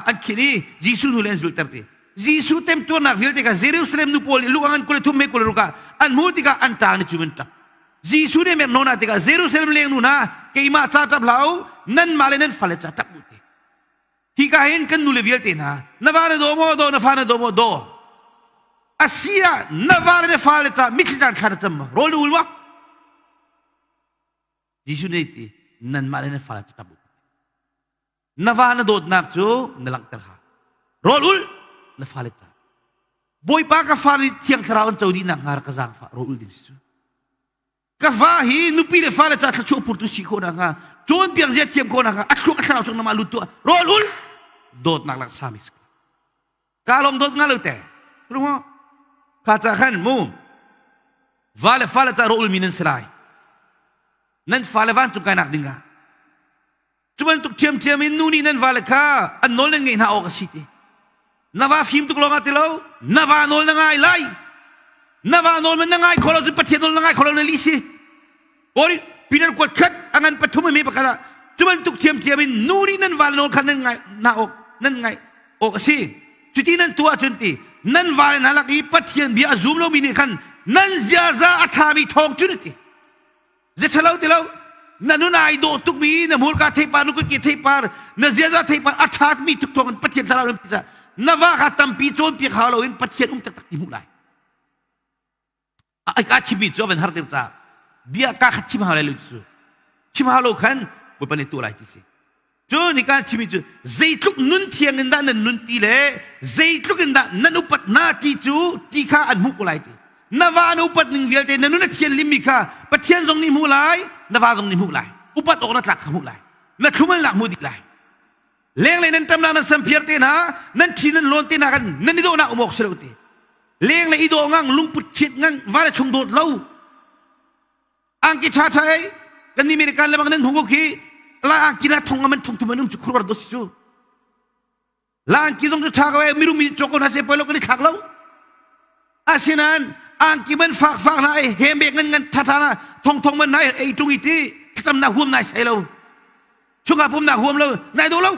A: an khinh i Jesuh hnu le an zulter ti. Jesuh temtuarnak vialte kha Jerusalem nu pawl nih lu an 23 me 26 ah an hmuh tikah an ṭang ni cu an ṭap. Jesuh nih mek nawn ah tikah Jerusalem leng nu hna keimah ca ṭap hlah u nanmah le nan fale ca ṭap u ti. Hika hin kan nule vialte hna na va na daw maw daw na fa na daw maw daw asi ah na va le na fale ca mitthli caan thla na cam maw rawl na ul maw Jesuh nih ti nanmah le na fale ca ṭap u na va na dawtnak cu na langhter ha rawl ul na fale ca Bawipa ka fale thiang thlarau an co dih nak hnga ka zaangfah rawl ul ding si cu Ka va hi nupi le fale ca thluachuah phurtu si khawh nakhnga cawnpiak zia thiam khawh nakhnga a thluak a thlarau chung namah lut tuah rawl ul dawtnak lak sami si ka lawng dawt nga lo te rungo kha ca khan mu va le fale ca rawl ulmi nan si lai nan fale vancung kai nak ding ah Cu bantuk ṭhiamṭhiam in nu nih nan vale kha an nawl nan ngeih hna awk a si ti. Na va fim tuk lawngah ti lo, na va nawl na ngai lai. Na va nawl man na ngai kho lo cun Pathian nawl na ngai kho lo na lih si. Kori Peter kuat khat a ngan pathum mi pakhat ah cu bantuk ṭhiamṭhiam in nu nih nan vale nawl kha nan ngai na awk nan ngai awk a si. Cuti nan tuah cun ti nan vale hna lak i Pathian bia a zum lomi nih khan nan ziaza a ṭhami thawng cun a ti. Zeṭhalo ti lo na nun ai dawh tukmi na hmurka theipar na kutke theipar na ziaza theipar a ṭhatmi tuk thawng in Pathian thlarau in pisa na va kha tampi cawnpiak hau loin Pathian um taktak ti hmuh lai ai ka chimmi cu a van har deuh ca bia ka khat chim hau lai lo cu chim hau lo khan Bawipa nih tuah lai ti si Cu nih kan chimmi cu zeitluk nun thiang in dah nan nun ti le zeitluk in dah nan upat hna ti cu ti kha an hmuh ko lai ti. Na va na upat ning vialte na nun a thian limmi kha Pathian zong nih hmuh lai, na va zong nih hmuh lai. Upat awk na tlak kha hmuh lai. Na thlumalnak hmuh dih lai. Lenglei nan ṭamnak nan samphiar te hna, nan ṭhi nan lawn te hna khan nan i dawhnak um awk si lo ti. Lenglei i dawh ngang, lungput chiat ngang, va le chung dawt lo. Angki ṭha ṭha ei kan ni American le bang nan hung khi la angki na thong aman thong thum an um cu khurwar do si cu la angki zong cu ṭha ko ei mirum mi cawk ko hna se poi lo kan i thlak lo asinain angki man fak fak na ei hem bek ngan ngan ṭha ṭha na thong thong man na ei ṭung i ti thlacam na huam nai sai lo chungah pum na huam lo nai do lo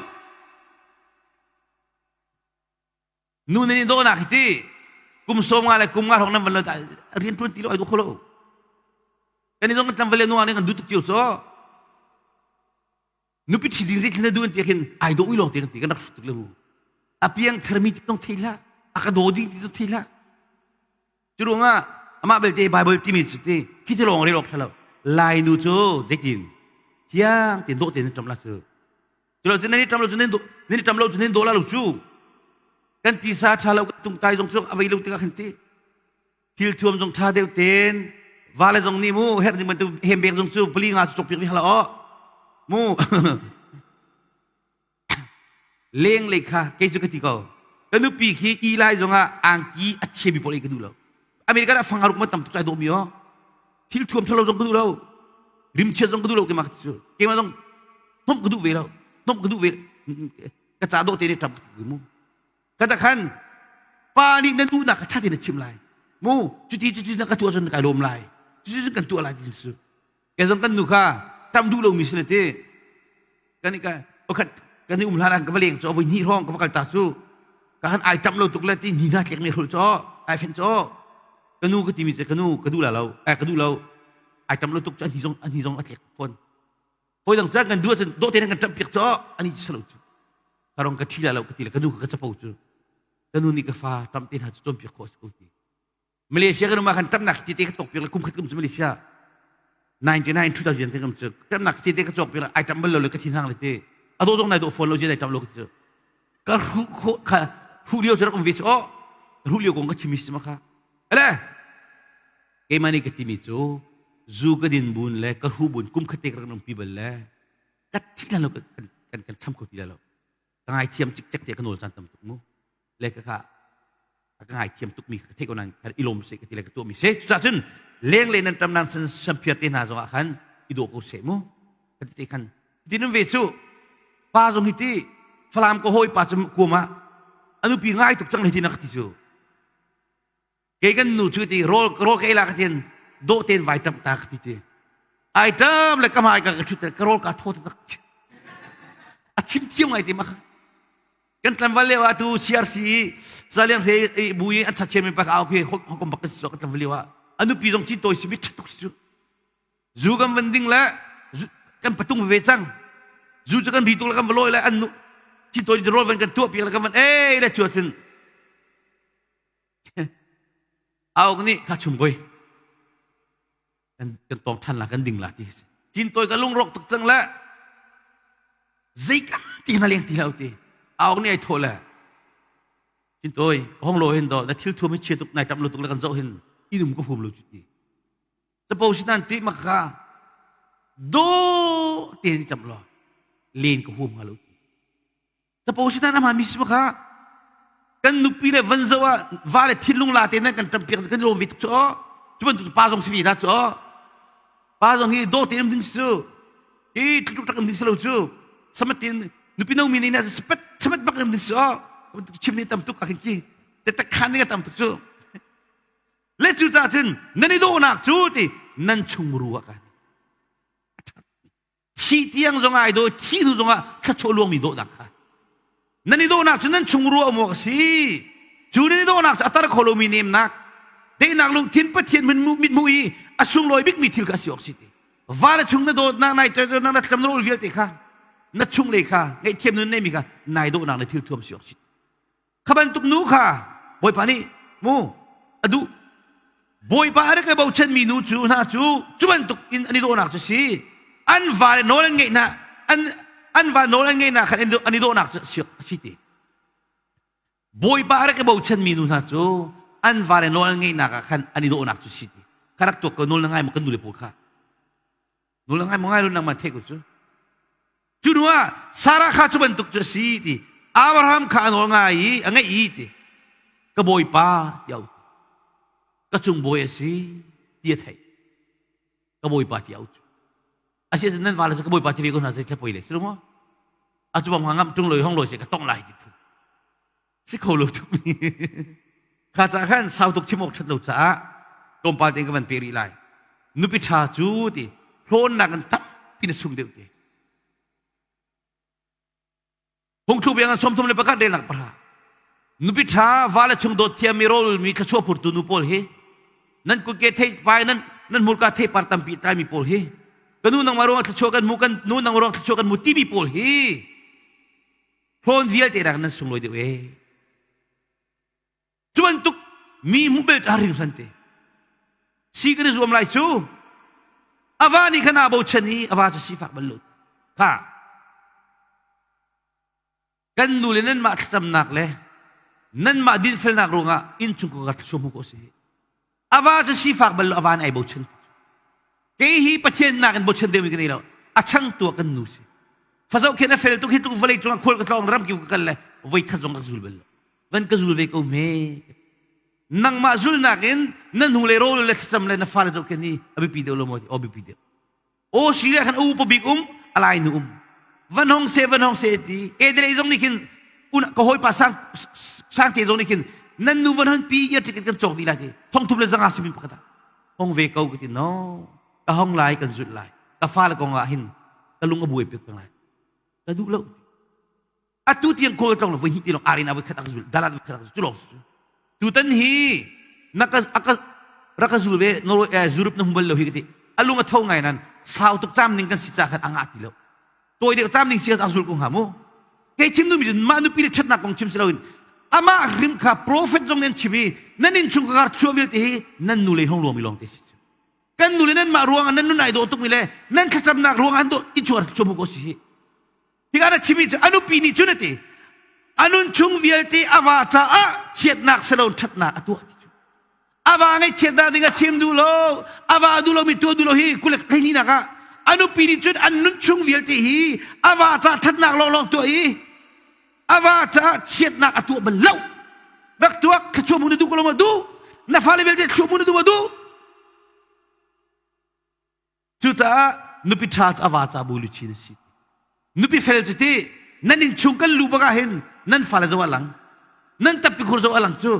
A: Nu nan i dawhnak hi ti. Kum som nga le kum nga hrawng nan van lo rian ṭuan ti lo ai duh kho lo. Kan i zong kan tlangval le nungak nih kan duh tuk cio cu. Nupi ṭhi ding zeitlin na duh an ti khin ai dawh ui lawng te kan ti kan rak hrut tuk le mu. A piang tharmi ti zong thei hlah, a ka daw ding ti zong thei hlah. Cu ruangah amah belte Bible timi cu ti khi ti lawng rel awk ṭha lo. Lainu cu zeitin thiang tein dawh tein nan ṭam la cu. Cu lo cu nan i ṭam lo cu nan i ṭam lo cu nan daw la lo cu. Kan tisa ṭha lo kan tungtai zong cu a vei lo tikah khan ti. Thil thuam zong ṭha deuh tein vale zong nih mu herh ding bantuk hembek zong cu pali nga cu cawk piak ve hala aw. Mu Lenglei kha kei cu ka ti ko. Ka nupi khi Eli zongah angki a chiami pawl ei ka duh lo. America ah fang aruk ma tam tuk cai dawhmi aw. Thil thuam thalo zong ka duh lo. Rimchia zong ka duh lo keimah cu. Keimah zong hnomh ka duh ve lo. Hnomh ka duh ve. Ka ca dawh te nih ṭam ka duh mu. Ka ta khan pa nih na duhnak kha ṭha tein na chim lai. Mu cuti cuti na ka tuah cun kai lawm lai. Cuti cun kan tuah lai ti cu. Kei zong kan nu kha ṭam duh lomi si le ti. Kan i ka pakhat kan i um hlan ah ka va leng cu voi hnih hrawng ka va kal ta cu ka han ai ṭam lo tuk le ti ni hna tlek mi hrul cu ai fenh cu ka nu ka timi cu ka nu ka duh la lo eh ka duh lo ai ṭam lo tuk cu a hni zong a hni zong a tlek fawn hawi dang caan kan duh ahcun dawh tein kan ṭamh piak cu ani si lo cu ka rong ka ṭhi la lo ka ti le ka nu ka capo cu ka nu nih ka fa ṭam te hna cu cawnpiak khawh a si ko ti Malaysia kan um ah khan ṭamnak tete ka cawk piak le kum khat kum cu Malaysia 99 2000 te kam cu ṭamnak tete ka cawk piak ai ṭam bal lo le ka thin hang le te a dawh zong nai dawh fawn lo je nai ṭam lo ka ti cu ka hru kho kha hru lio cu rak um ve cu oh hru lio kong ka chimi si ma kha ale keimah nih ka timi cu zu ka din bun le ka hru bun kum khat te ka rak um pi bal le ka thi lo kan kan kan cham kho ti lo ka ngaithiam cikcek te ka nawl caan tam tuk mu le ka kha a ka ngaithiam tukmi ka theih ko nain i lawm seh ka ti le ka tuahmi si cucaah cun lenglei nan tam nan samphir te hna zongah khan i dawh ko seh mu ka ti te khan ti nun ve cu pa zong hi ti falam ka hawi pa cu kuam ah a nupi ngai tuk cang le ti na ka ti cu kei kan nu cu ti rawl rawl ka ei la ka tin dawh ten vai tam ta ka ti ti ai tam le ka hmai ka ka thut ka rawl ka thaw tak a chim thiam ngai ti ma kan tlangval lio ah tu CRC Zaliang he bu i an chachian mi pak au khi hokom bak kan si kan tlangval lio ah a nupi zong cin tawi si mi ṭha tuk si cu zu kan van ding le kan patung ve cang zu cu kan ri tuk le kan va lawi le an nu cin tawi rawl van kan tuah piak le kan van ei le cu cun auk nih kha chum koi kan kan tong than la kan ding la ti cin tawi ka lungrawk tuk cang le zei kan ti na leng ti lo ti auk nih ai thawh le cin tawi hong lo hin do na thil thuam hi chia tuk nai tam lo tuk le kan zoh hin inum ka hum lo cu ti capo sinan ti maka do te ni tam lo len ka hum nga lo ti Capo si nan ama mi si kha kan nupi le van zo ah va le thinlung la te nan kan ṭampiak kan lawm ve tuk cu cu bantuk pa zong si ve da cu pa zong hi daw te um ding si cu hi tluk tak um ding si lo cu samatin nupi no mi nih na sapat samat bak um ding si o chim ni tam tuk a khin ki te tak khan ni tam tuk cu le cu ca cun nan i dawhnak cu ti nan chung ru ah kan Thi tiang zong ai daw, thi hnu zongah thluachuah luangmi dawhnak kha. Nan i dawhnak cu nan chung ruah awk a si. Cu nan i dawhnak cu a tar kho lomi nemnak, daihnak lungthin Pathian mithmuh i a sunglawi bikmi thil kha a si awk si ti. Va le chung na dawtnak, nai toidornak, na tlam na rawl vialte kha, na chunglei kha, ngaihthiam nun neimi kha nai dawhnak le thil thuam si awk si. Kha bantuk nu kha Bawipa nih mu a duh. Bawipa a rak i bochanmi nu cu hna cu cu bantuk in an i dawhnak cu si. An va le nawl an ngeih hna an an va nawl an ngeihnak khan an i dawhnak cu a si ti. Bawipa a rak i bochanmi nu hna cu an va le nawl an ngeihnak ah khan an i dawhnak cu si ti. Kha rak tuak ko nawl na ngai maw kan nu le pawl kha. Nawl na ngai maw ngai lo nangmah theih ko cu. Cu hnu ah Sarah kha cu bantuk cu a si ti Abraham kha a nawl ngai i a ngeih i ti ka bawipa ti au ka cung bawi a si ti a theih ka bawipa ti au cu asi ahcun nan vale cu ka bawipa ti ve ko hna seh poi le si lo maw a cu bang ngam tung loi hong loi se ka tong lai ti phu si kho lo tuk mi kha ca khan sau tuk chim awk that lo caah tlawmpal tein ka van pe rih lai nupi ṭha cu ti hlawnnak in tampi na sung deuh ti Phungthluk biang 31 relnak pahra. Nupi ṭha vale chung dawt thiam mi rawl mi thluachuah phurtu nu pawl hi nan kutke thei pai nan nan hmurka theipar tampi tlai mi pawl hi ka nu nangmah ruangah thluachuah kan hmu kan nu nang ruangah thluachuah kan hmu timi pawl hi hlawn vialte rak nan sunglawi deuh ee. Cu bantuk mi hmuh bel cu a ringhran te. Si kan i zuam lai cu. A va nih khan aa bochan i a va cu sifak bal lo. Kha. Kan nu le nanmah thlacamnak le nanmah dinfelnak ruangah innchung ka thluachuah hmu ko si. A va cu sifak bal lo a va nih ai bochan. Kei hi Pathian nakin bochan deuhmi ka nei lo. A changtu ah kan nu si. Fazoh khin a fel tuk hi tuk vawlei cungah khual ka tlawng ram kip ka kal le voi khat zong ka zul bal lo. Van ka zul ve ko hme. Nangmah zulnak in na hnu le rawl le thlacam le na fale zohkhenh hi a biapi deuh lo maw? Aw biapi deuh. Aw si le khan a upa bik um, a lai nu um. Van hong se van hong se ti. Edrei zong nih khin un ka hawipa sang sangte zong nih khin nan nu van hon pi ia ticket kan cawk dih lai ti. Thong thum le zanga simin pakhat ah. Hong ve ko ka ti no. Ka hong lai kan zulh lai. Ka fale kong ah hin ka lung a buai pek peng lai. Ka duh lo. Atu tiang kawl tlong lo voi hnih ti long arena voi khat ak zul dalan voi khat ak zul cu lawng cu tutan hi na ka aka rak ka zul ve Norway eh, Europe na hum bal lo hi ka ti alung a tho ngai nan sau tuk cam ning kan si ca khan anga ti lo tawi deuh cam ning si ak zul ko hnga mu kei chim nu mi cun mah nupi le ṭhatnak kong chim si loin amah rim kha prophet zong nih an chim i nan inn chung ka chuah vialte hi nan nu le hong ruang mi lawng te si kan nu le nan mah ruang ah nan nun ai dawh tuk mi le nan thlacamnak ruang ah an dawh i chuar chuah mu ko si hi Hika na chimmi cu a nupi nih cun a ti a nun chung vialte a va caah chiatnak si lo ṭhatnak a tuah ti cu a va ngaihchiatnak ding a chim duh lo a va duh lomi tuah duh lo hi kulek hleihnih ah a nupi nih cun an nun chung vialte hi a va caah ṭhatnak lawnglawng tuah i a va caah chiatnak a tuah bal lo rak tuak thluachuah mu na duh ko lo ma duh na fale vialte thluachuah mu na duh ma duh Cucaah nupi ṭha cu a va ca bu luchin a si. Nupi fel cu ti nan innchung kan lu bak ah hin nan fale zoh a lang. Nan tappi khur zoh a lang cu.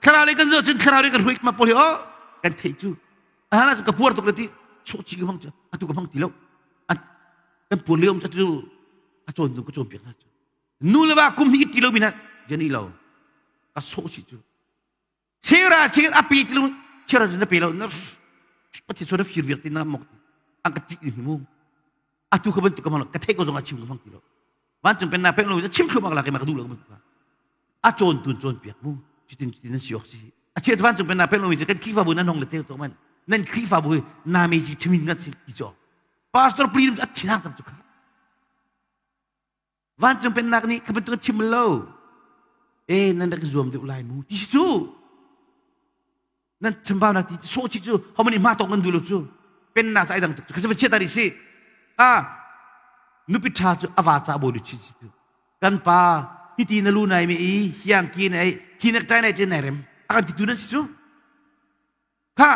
A: Thlarau lei kan zoh cun thlarau lei kan hruai ma pawl hi oh kan theih cu. A hlan ah ka puar tuk le ti chuak chi ka hmang cu atu ka hmang ti lo. Kan puar lio cu atu a cawn nu ka cawn piak hna cu. Nu le va kum hi ti lo mi na jani lo. Ka sawh chi cu. Chera ching a pi ti lu chera na pe lo na pathian so na fir viar ti na mok ang ka ti ni mu atu ka bantuk ka mang ka thei ko zong a chim ka mang ti lo vancung pen na pek lo chim thlu mak la ke ma ka du lo ka bantuk a cawn tun cawn piak mu cutin cutin nan si ok si a chiat vancung pen na pek lo mi kan Khrihfabu nan hong le te to man nan Khrihfabu hi na me ji thimin ngat si ti cho pastor pri a thinang cang chu kha Vancung pennak nih kha bantuk an chim lo. E nan rak zuam deuh lai mu ti si cu. Nan chambaunak ti sawh chih cu ho nih hma tawk nan duh lo cu. Pennak cu ai dang tuk cu. Kha chiat ari si. A nupi ṭha cu a va ca bawi chi chi tu. Kan pa hiti na lu nai mi i hiang ki nai hi nek tai nai te nai rem. A kan ti tu nan si cu. Kha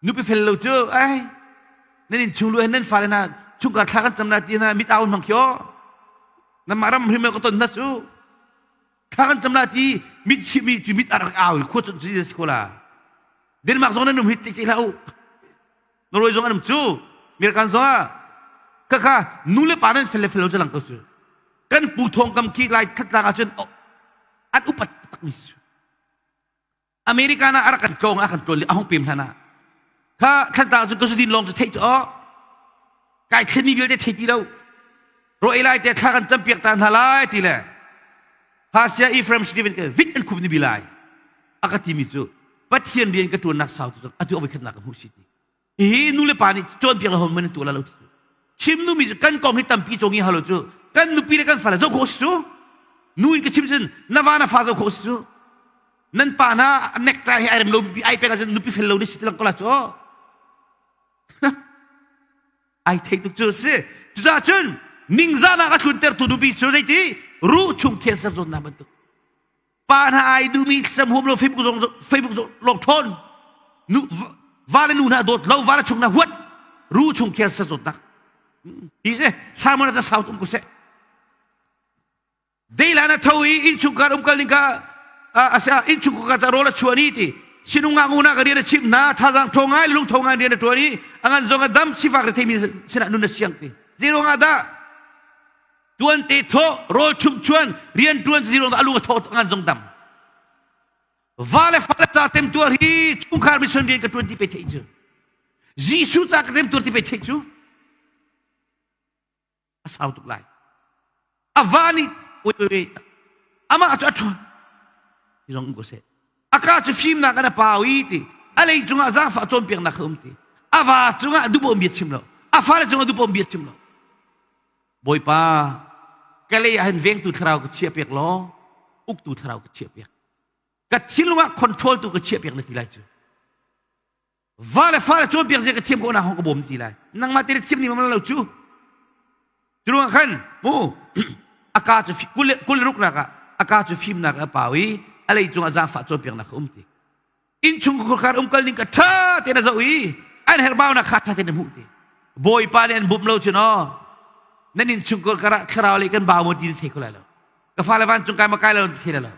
A: nupi fel lo cu ai nan in chung lu nan fale hna chungkhar thla kan cam na ti hna mit au hmang khio namah ram hrim ka ton na cu thla kan cam na ti mit chimi cu mit a rak au khua cun cu si ko la Denmark zong nan um hi ti hlah u Norway zong an um cu American zong ah kha kha nu le pa nan fel le fel lo cu lang ko cu kan pu thong kam khi lai thatlang ahcun an upat tak mi cu America na a rak kan tlawng a kan tlawn a hong pem hlan ah kha thlantlang cun ka zudin lawng cu theih cu oh kai thlen mi vialte thei ti lo ro ei lai te thla kan cam piak ta hna lai ti le Hasia Ephraim Stephen ke vit an khup ni bi lai a ka ti mi cu Pathian rian ka tuan nak sau tu atu avoi khatnak ka hmuh si ti Hihi nu le pa nih cawnpiak le hom an tuah la lo chim nu mi cu kan kong hi tampi cawngi halo cu kan nupi le kan fale zoh khawh si cu nu in ka chim cun na va na fa zoh khawh si cu nan pa hna necktie hi ai rem lo ai pek ahcun nupi fel lo ni si ti lang ko la cu ai thei tuk cu si cucaah cun ningzahnak a tluntertu nupi cu zeiti ruh chung cancer zawtnak bantuk Pa hna ai duhmi sam huam lo Facebook zong Facebook zong lawng ṭhawn nu va le nu hna dawt lo va le chung hna huat ru chung khian sa zawtnak hi se salmon ta sau tum ko seh deilan a tho i innchungkhar umkal ning ka asa innchungkhar ka rawl a chuan i ti sinung nga nguna ka rian a chim hna thazang tho ngai lung tho ngai rian a tuan i angan zong a dam sifak re theimi sinah nun a siang ti zeiruangah dah? Tuan te thawh, rawl chumh chuan, rian tuan zirong alu a thawh ngan zong dam. Va le fa le ca temtuar hi chungkhar mission rian ka tuan ti pe theih cu. Jesuh ca ka temtuar ti pe theih cu. A sau tuk lai. A va nih wait wait wait amah cu a ṭha zong um ko seh. A ka cu fimnak an a pau i ti. A lei cungah zaangfah cawnpiaknak kha um ti. A va cungah duhbawm bia chim lo. A fale cungah duhbawm bia chim lo. Bawipa, ka lei ah hin vengtu thlarau ka chiah piak law, uktu thlarau ka chiah piak. Ka thinlung ah control tu ka chiah piak na ti lai cu. Va le fa le cawnpiak zia ka thiam ko na hong ka bawm ti lai. Nangmah te thiam ni mam lo cu. Curuang khan mu aka cu kul ruk nak ah aka cu fimnak a pau i a lei cungah zaangfah cawnpiaknak a um ti. Innchungkhar umkal ning ka ṭha tein a zoh i an herhbaunak kha ṭha tein a hmuh ti. Bawipa nih an bawmh lo cun aw nan innchungkhar karah thlarau lei kan bau maw ti na thei kho lai lo. Ka fale vancung kai ma kai lo na thei lai lo.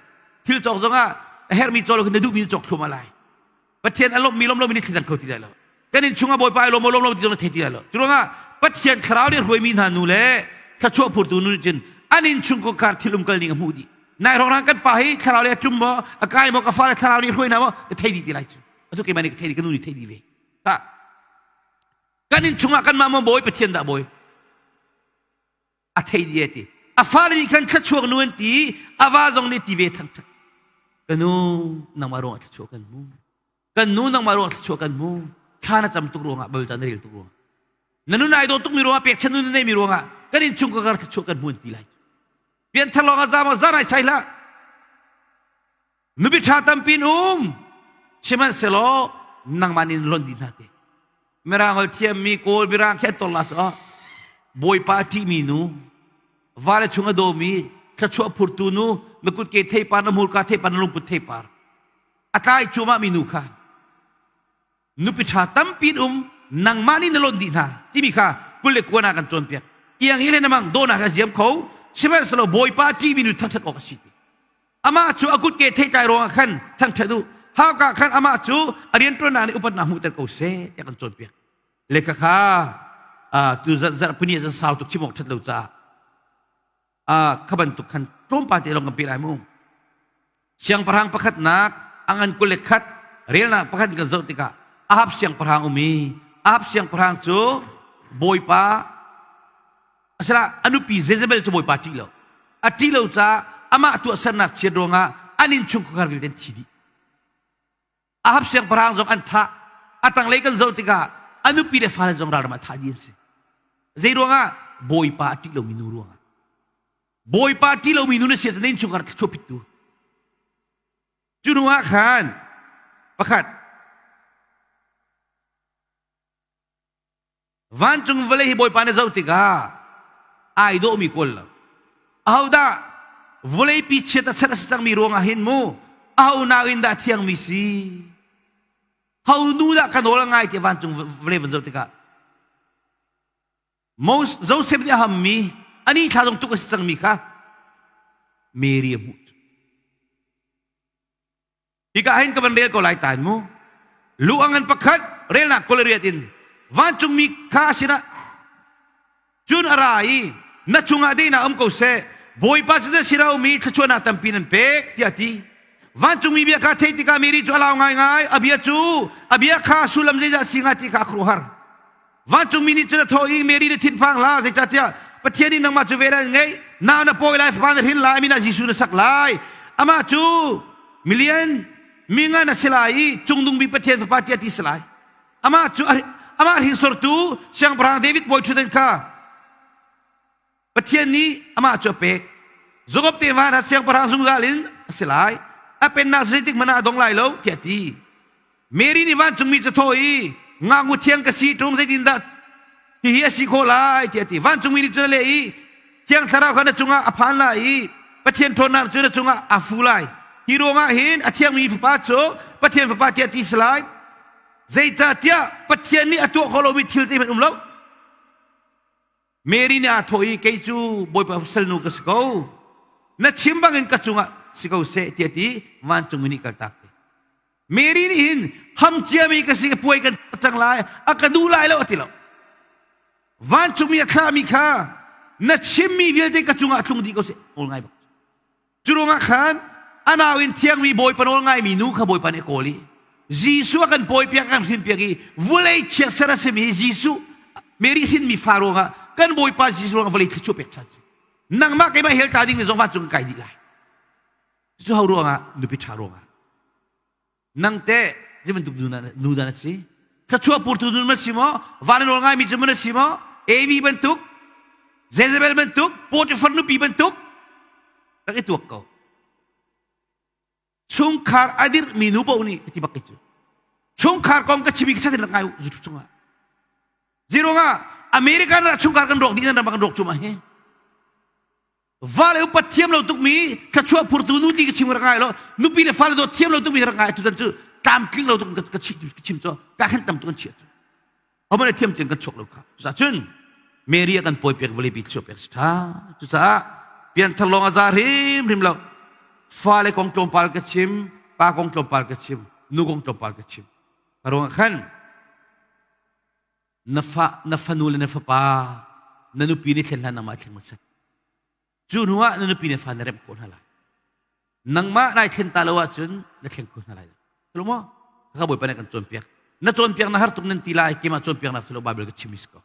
A: Thil cawk zongah a herhmi caw lo khin na duhmi na cawk thluahmah lai. Pathian a lawmhmi lawm lomi na thli kho ti lai lo. Kan innchung ah Bawipa ai lawm maw lawm lo ti zong na thei ti lai lo. Cu ruangah Pathian thlarau nih hruaimi hna nu le thluachuah phurtu nu nih cun an innchungkhar thil umkal ning a hmuh dih. Nai hrawng kan pa hi thlarau le a tlum maw a kai maw ka fale thlarau nih hruai hna maw ka thei dih ti lai cu. Atu keimah nih ka thei dih ka nu nih thei dih ve. Ta kan innchung ah kanmah maw bawi Pathian dah bawi? A thei dih e ti. A fale nih khan thluachuak nu an ti, a va zong nih ti ve thangthat. Ka nu nangmah ruangah thluachuah kan hmu. Kan nu nangmah ruangah thluachuah kan hmu. Thla na cam tuk ruangah bal na rel tuk ruangah. Na nun ai dawh tukmi ruangah pekchan nun na neimi ruangah kan innchung ka kar thluachuah kan hmu an ti lai. Pianthar lawng ah zam ah zan ai sai hlah. Nupi ṭha tampi in um. Sihmanhsehlaw nangmah nih lon dih hna te. Mirang holh thiammi Kawl mirang khi an tol la cu Bawipa a ṭihmi nu, vale chung a dawmi, thluachuah phurtu nu, na kutke theipar, na hmurka theipar, na lungput theipar. A tlai cuahmah mi nu kha nupi ṭha tampi in um nangmah nih na lonh dih hna timi kha 29 ah kan cawnpiak. Iang hi le namang dawhnak a ziam kho sihmanhsehlaw Bawipa ṭihmi nu thangṭhat awk a si ti. Amah cu a kutke theitlai ruangah khan thangṭhat u. Hauka khan amah cu a rianṭuannak nih upatnak hmuhter ko seh tiah kan cawnpiak. Le khakha tu zarhpini ah cun sau tuk chim awk ṭhat lo caah kha bantuk khan tlawmpal te lawng kan pe lai mu. Siangpahrang pakhatnak a ngan 21 relnak pakhat kan zoh tikah Ahab siangpahrang um i Ahab siangpahrang cu Bawipa asala a nupi Jezebel cu Bawipa ṭih lo a ṭih lo caah amah tuahsernak chiat ruangah an innchungkhar vialte an thi dih Ahab siangpahrang zong an thah a tanglei kan zoh tikah a nupi le fale zong ralram ah thah dih an si zei ruangah Bawipa a ṭih lomi nu ruangah Bawipa ṭih lomi nu na si ahcun na innchungkhar thluachuah pittu. Cu hnu ah khan pakhat vancung vawlei hi Bawipa na zoh tikah ai dawhmi kawl lo. Ahodah vawleipi chiat a ser a si cangmi ruangah hin mu aho nau in dah thiangmi si? Ho nu dah ka nawl a ngai ti vancung vawlei van zoh tikah Moses Joseph nih a hammi ani thla zong tuk a si cangmi kha Mary a hmuh. Hika hin ka van rel ko lai tain mu. Lu a ngan pakhat relnak kolariat in vancungmi kha a sinah cun a ra i na cungah deinak um ko seh Bawipa cu na sinah ummi thluachuahnak tampi nan pek tiah a ti. Vancungmi bia kha theih tikah Mary cu a lau ngaingai a bia cu a bia kha sullam zeizah si hnga ti kha a khuaruahhar. Vancungmi nih cun a thawh i Mary na thinphang hlah zeicahtiah Pathian nih nangmah cu vel an ngeih nau na pawi lai fapa na hrin lai min ah Jesuh na sak lai amah cu milian mi ngan a si lai i cungdung bik Pathian fapa tiah ti si lai amah cu amah hringsortu siangpahrang David bawi ṭhutdan kha Pathian nih amah cu a pek. Jakob tefa hna siangpahrang zungzal in a si lai. A pennak zeitik hmanh ah a dong lai lo tiah a ti. Mary nih vancungmi cu thawh i ngaknu thiang ka si ṭung zeitindah hihi a si khawh lai tiah a ti. Vancungmi nih cun a leh i Thiang Thlarau kha na cungah a phan lai i Pathian ṭhawnnak cu na cungah a fu lai. Hi ruangah hin a thiangmi fapa cu Pathian fapa tiah ti si lai. Zeicahtiah Pathian nih a tuah khawh lomi thil zeihmanh um lo. Mary nih aa thawh i kei cu Bawipa salnu ka si ko. Na chim bangin ka cungah si ko seh tiah ti vancungmi nih kaltak te. Mary nih hin ham ciami ka si puai kan cang lai a ka duh lai lo a ti lo. Vancungmi a thlahmi kha Na chimmi vialte ka cungah tlung dih ko seh. Nawl ngai bak. Cu ruangah khan a nau in thiangmi Bawipa nawl ngaimi nu kha Bawipa nih a kawl i Jesuh a kan pawipiak a kan hrinpiak i vulei chiatser a simi Jesuh Mary hrinmi fa ruangah kan Bawipa Jesuh ruangah vawlei thluachuah pek ṭhan si. Nangmah keimah hell tla dingmi zong vancung kan kai dih lai. Cu ho ruangah nupi ṭha ruangah. Nang teh zei bantuk nu dah na si? Thluachuah purtu nu na si maw? Van nawl ngaimi cu na si maw? Evi bantuk, Jezebel bantuk, Potiphar nupi bantuk rak i tuak ko. Chungkhar a dirhmi nu paoh nih ka ti bak cu. Chungkhar kong ka chimi ka chatin rak ngai u YouTube chungah. Zeiruangah American ah chungkhar kan rawk dih nan ram kan rawk cu ma hi. Vale upat thiam lo tukmi thluachuah phurtu nu ti ka chim rak ngai lo nupi le fale dawt thiam lo tukmi rak ngai tutan cu tlamtling lo tuk ka chim cu ka khan tam tuk an chiah cu homane thiam cin kan chuak lo kha cucaah cun Mary a kan pawi pek vawlei pi thluachuah pek si tha cucaah pianthar lawng a za hrimhrim lo fale kong tlawmpal ka chim pa kong tlawmpal ka chim nu kong tlawmpal ka chim ruangah khan na fa na fanu le na fapa na nupi nih thlen hlan nangmah thleng hmasa cu hnu ah na nupi le fa na remh khawh hna lai nangmah nai thlen ta lo ahcun na thleng kho hna lai lo maw ka bawipa nih kan cawnpiak na cawnpiak na har tuk nan ti lai keimah cawnpiak nak si lo Bible ka chim si ko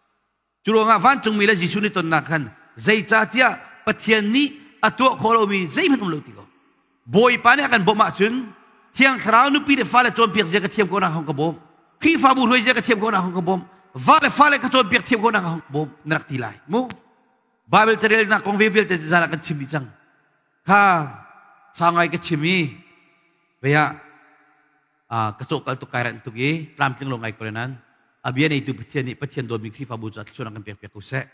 A: Cu ruangah vancungmi le Jesuh nih tonnak khan zeicahtiah Pathian nih a tuah khawh lomi zeihmanh um lo ti ko. Bawipa nih a kan bawmh ahcun Thiang Thlarau nupi le fale cawnpiak zia ka thiam khawh nak hong ka bawm. Khrihfabu hruai zia ka thiam khawh nak hong ka bawm. Va le fale ka cawnpiak thiam khawh nak hong ka bawm na rak ti lai mu. Bible carelnak kong ve vialte zan ah kan chim dih cang. Kha sau ngai ka chim i vei ah ka cawhkal tuk kai ranh tuk i tlamtling lo ngai ko le nan a bia neitu Pathian nih Pathian dawtmi Khrihfabu cu thluachuah kan pek piak ko seh.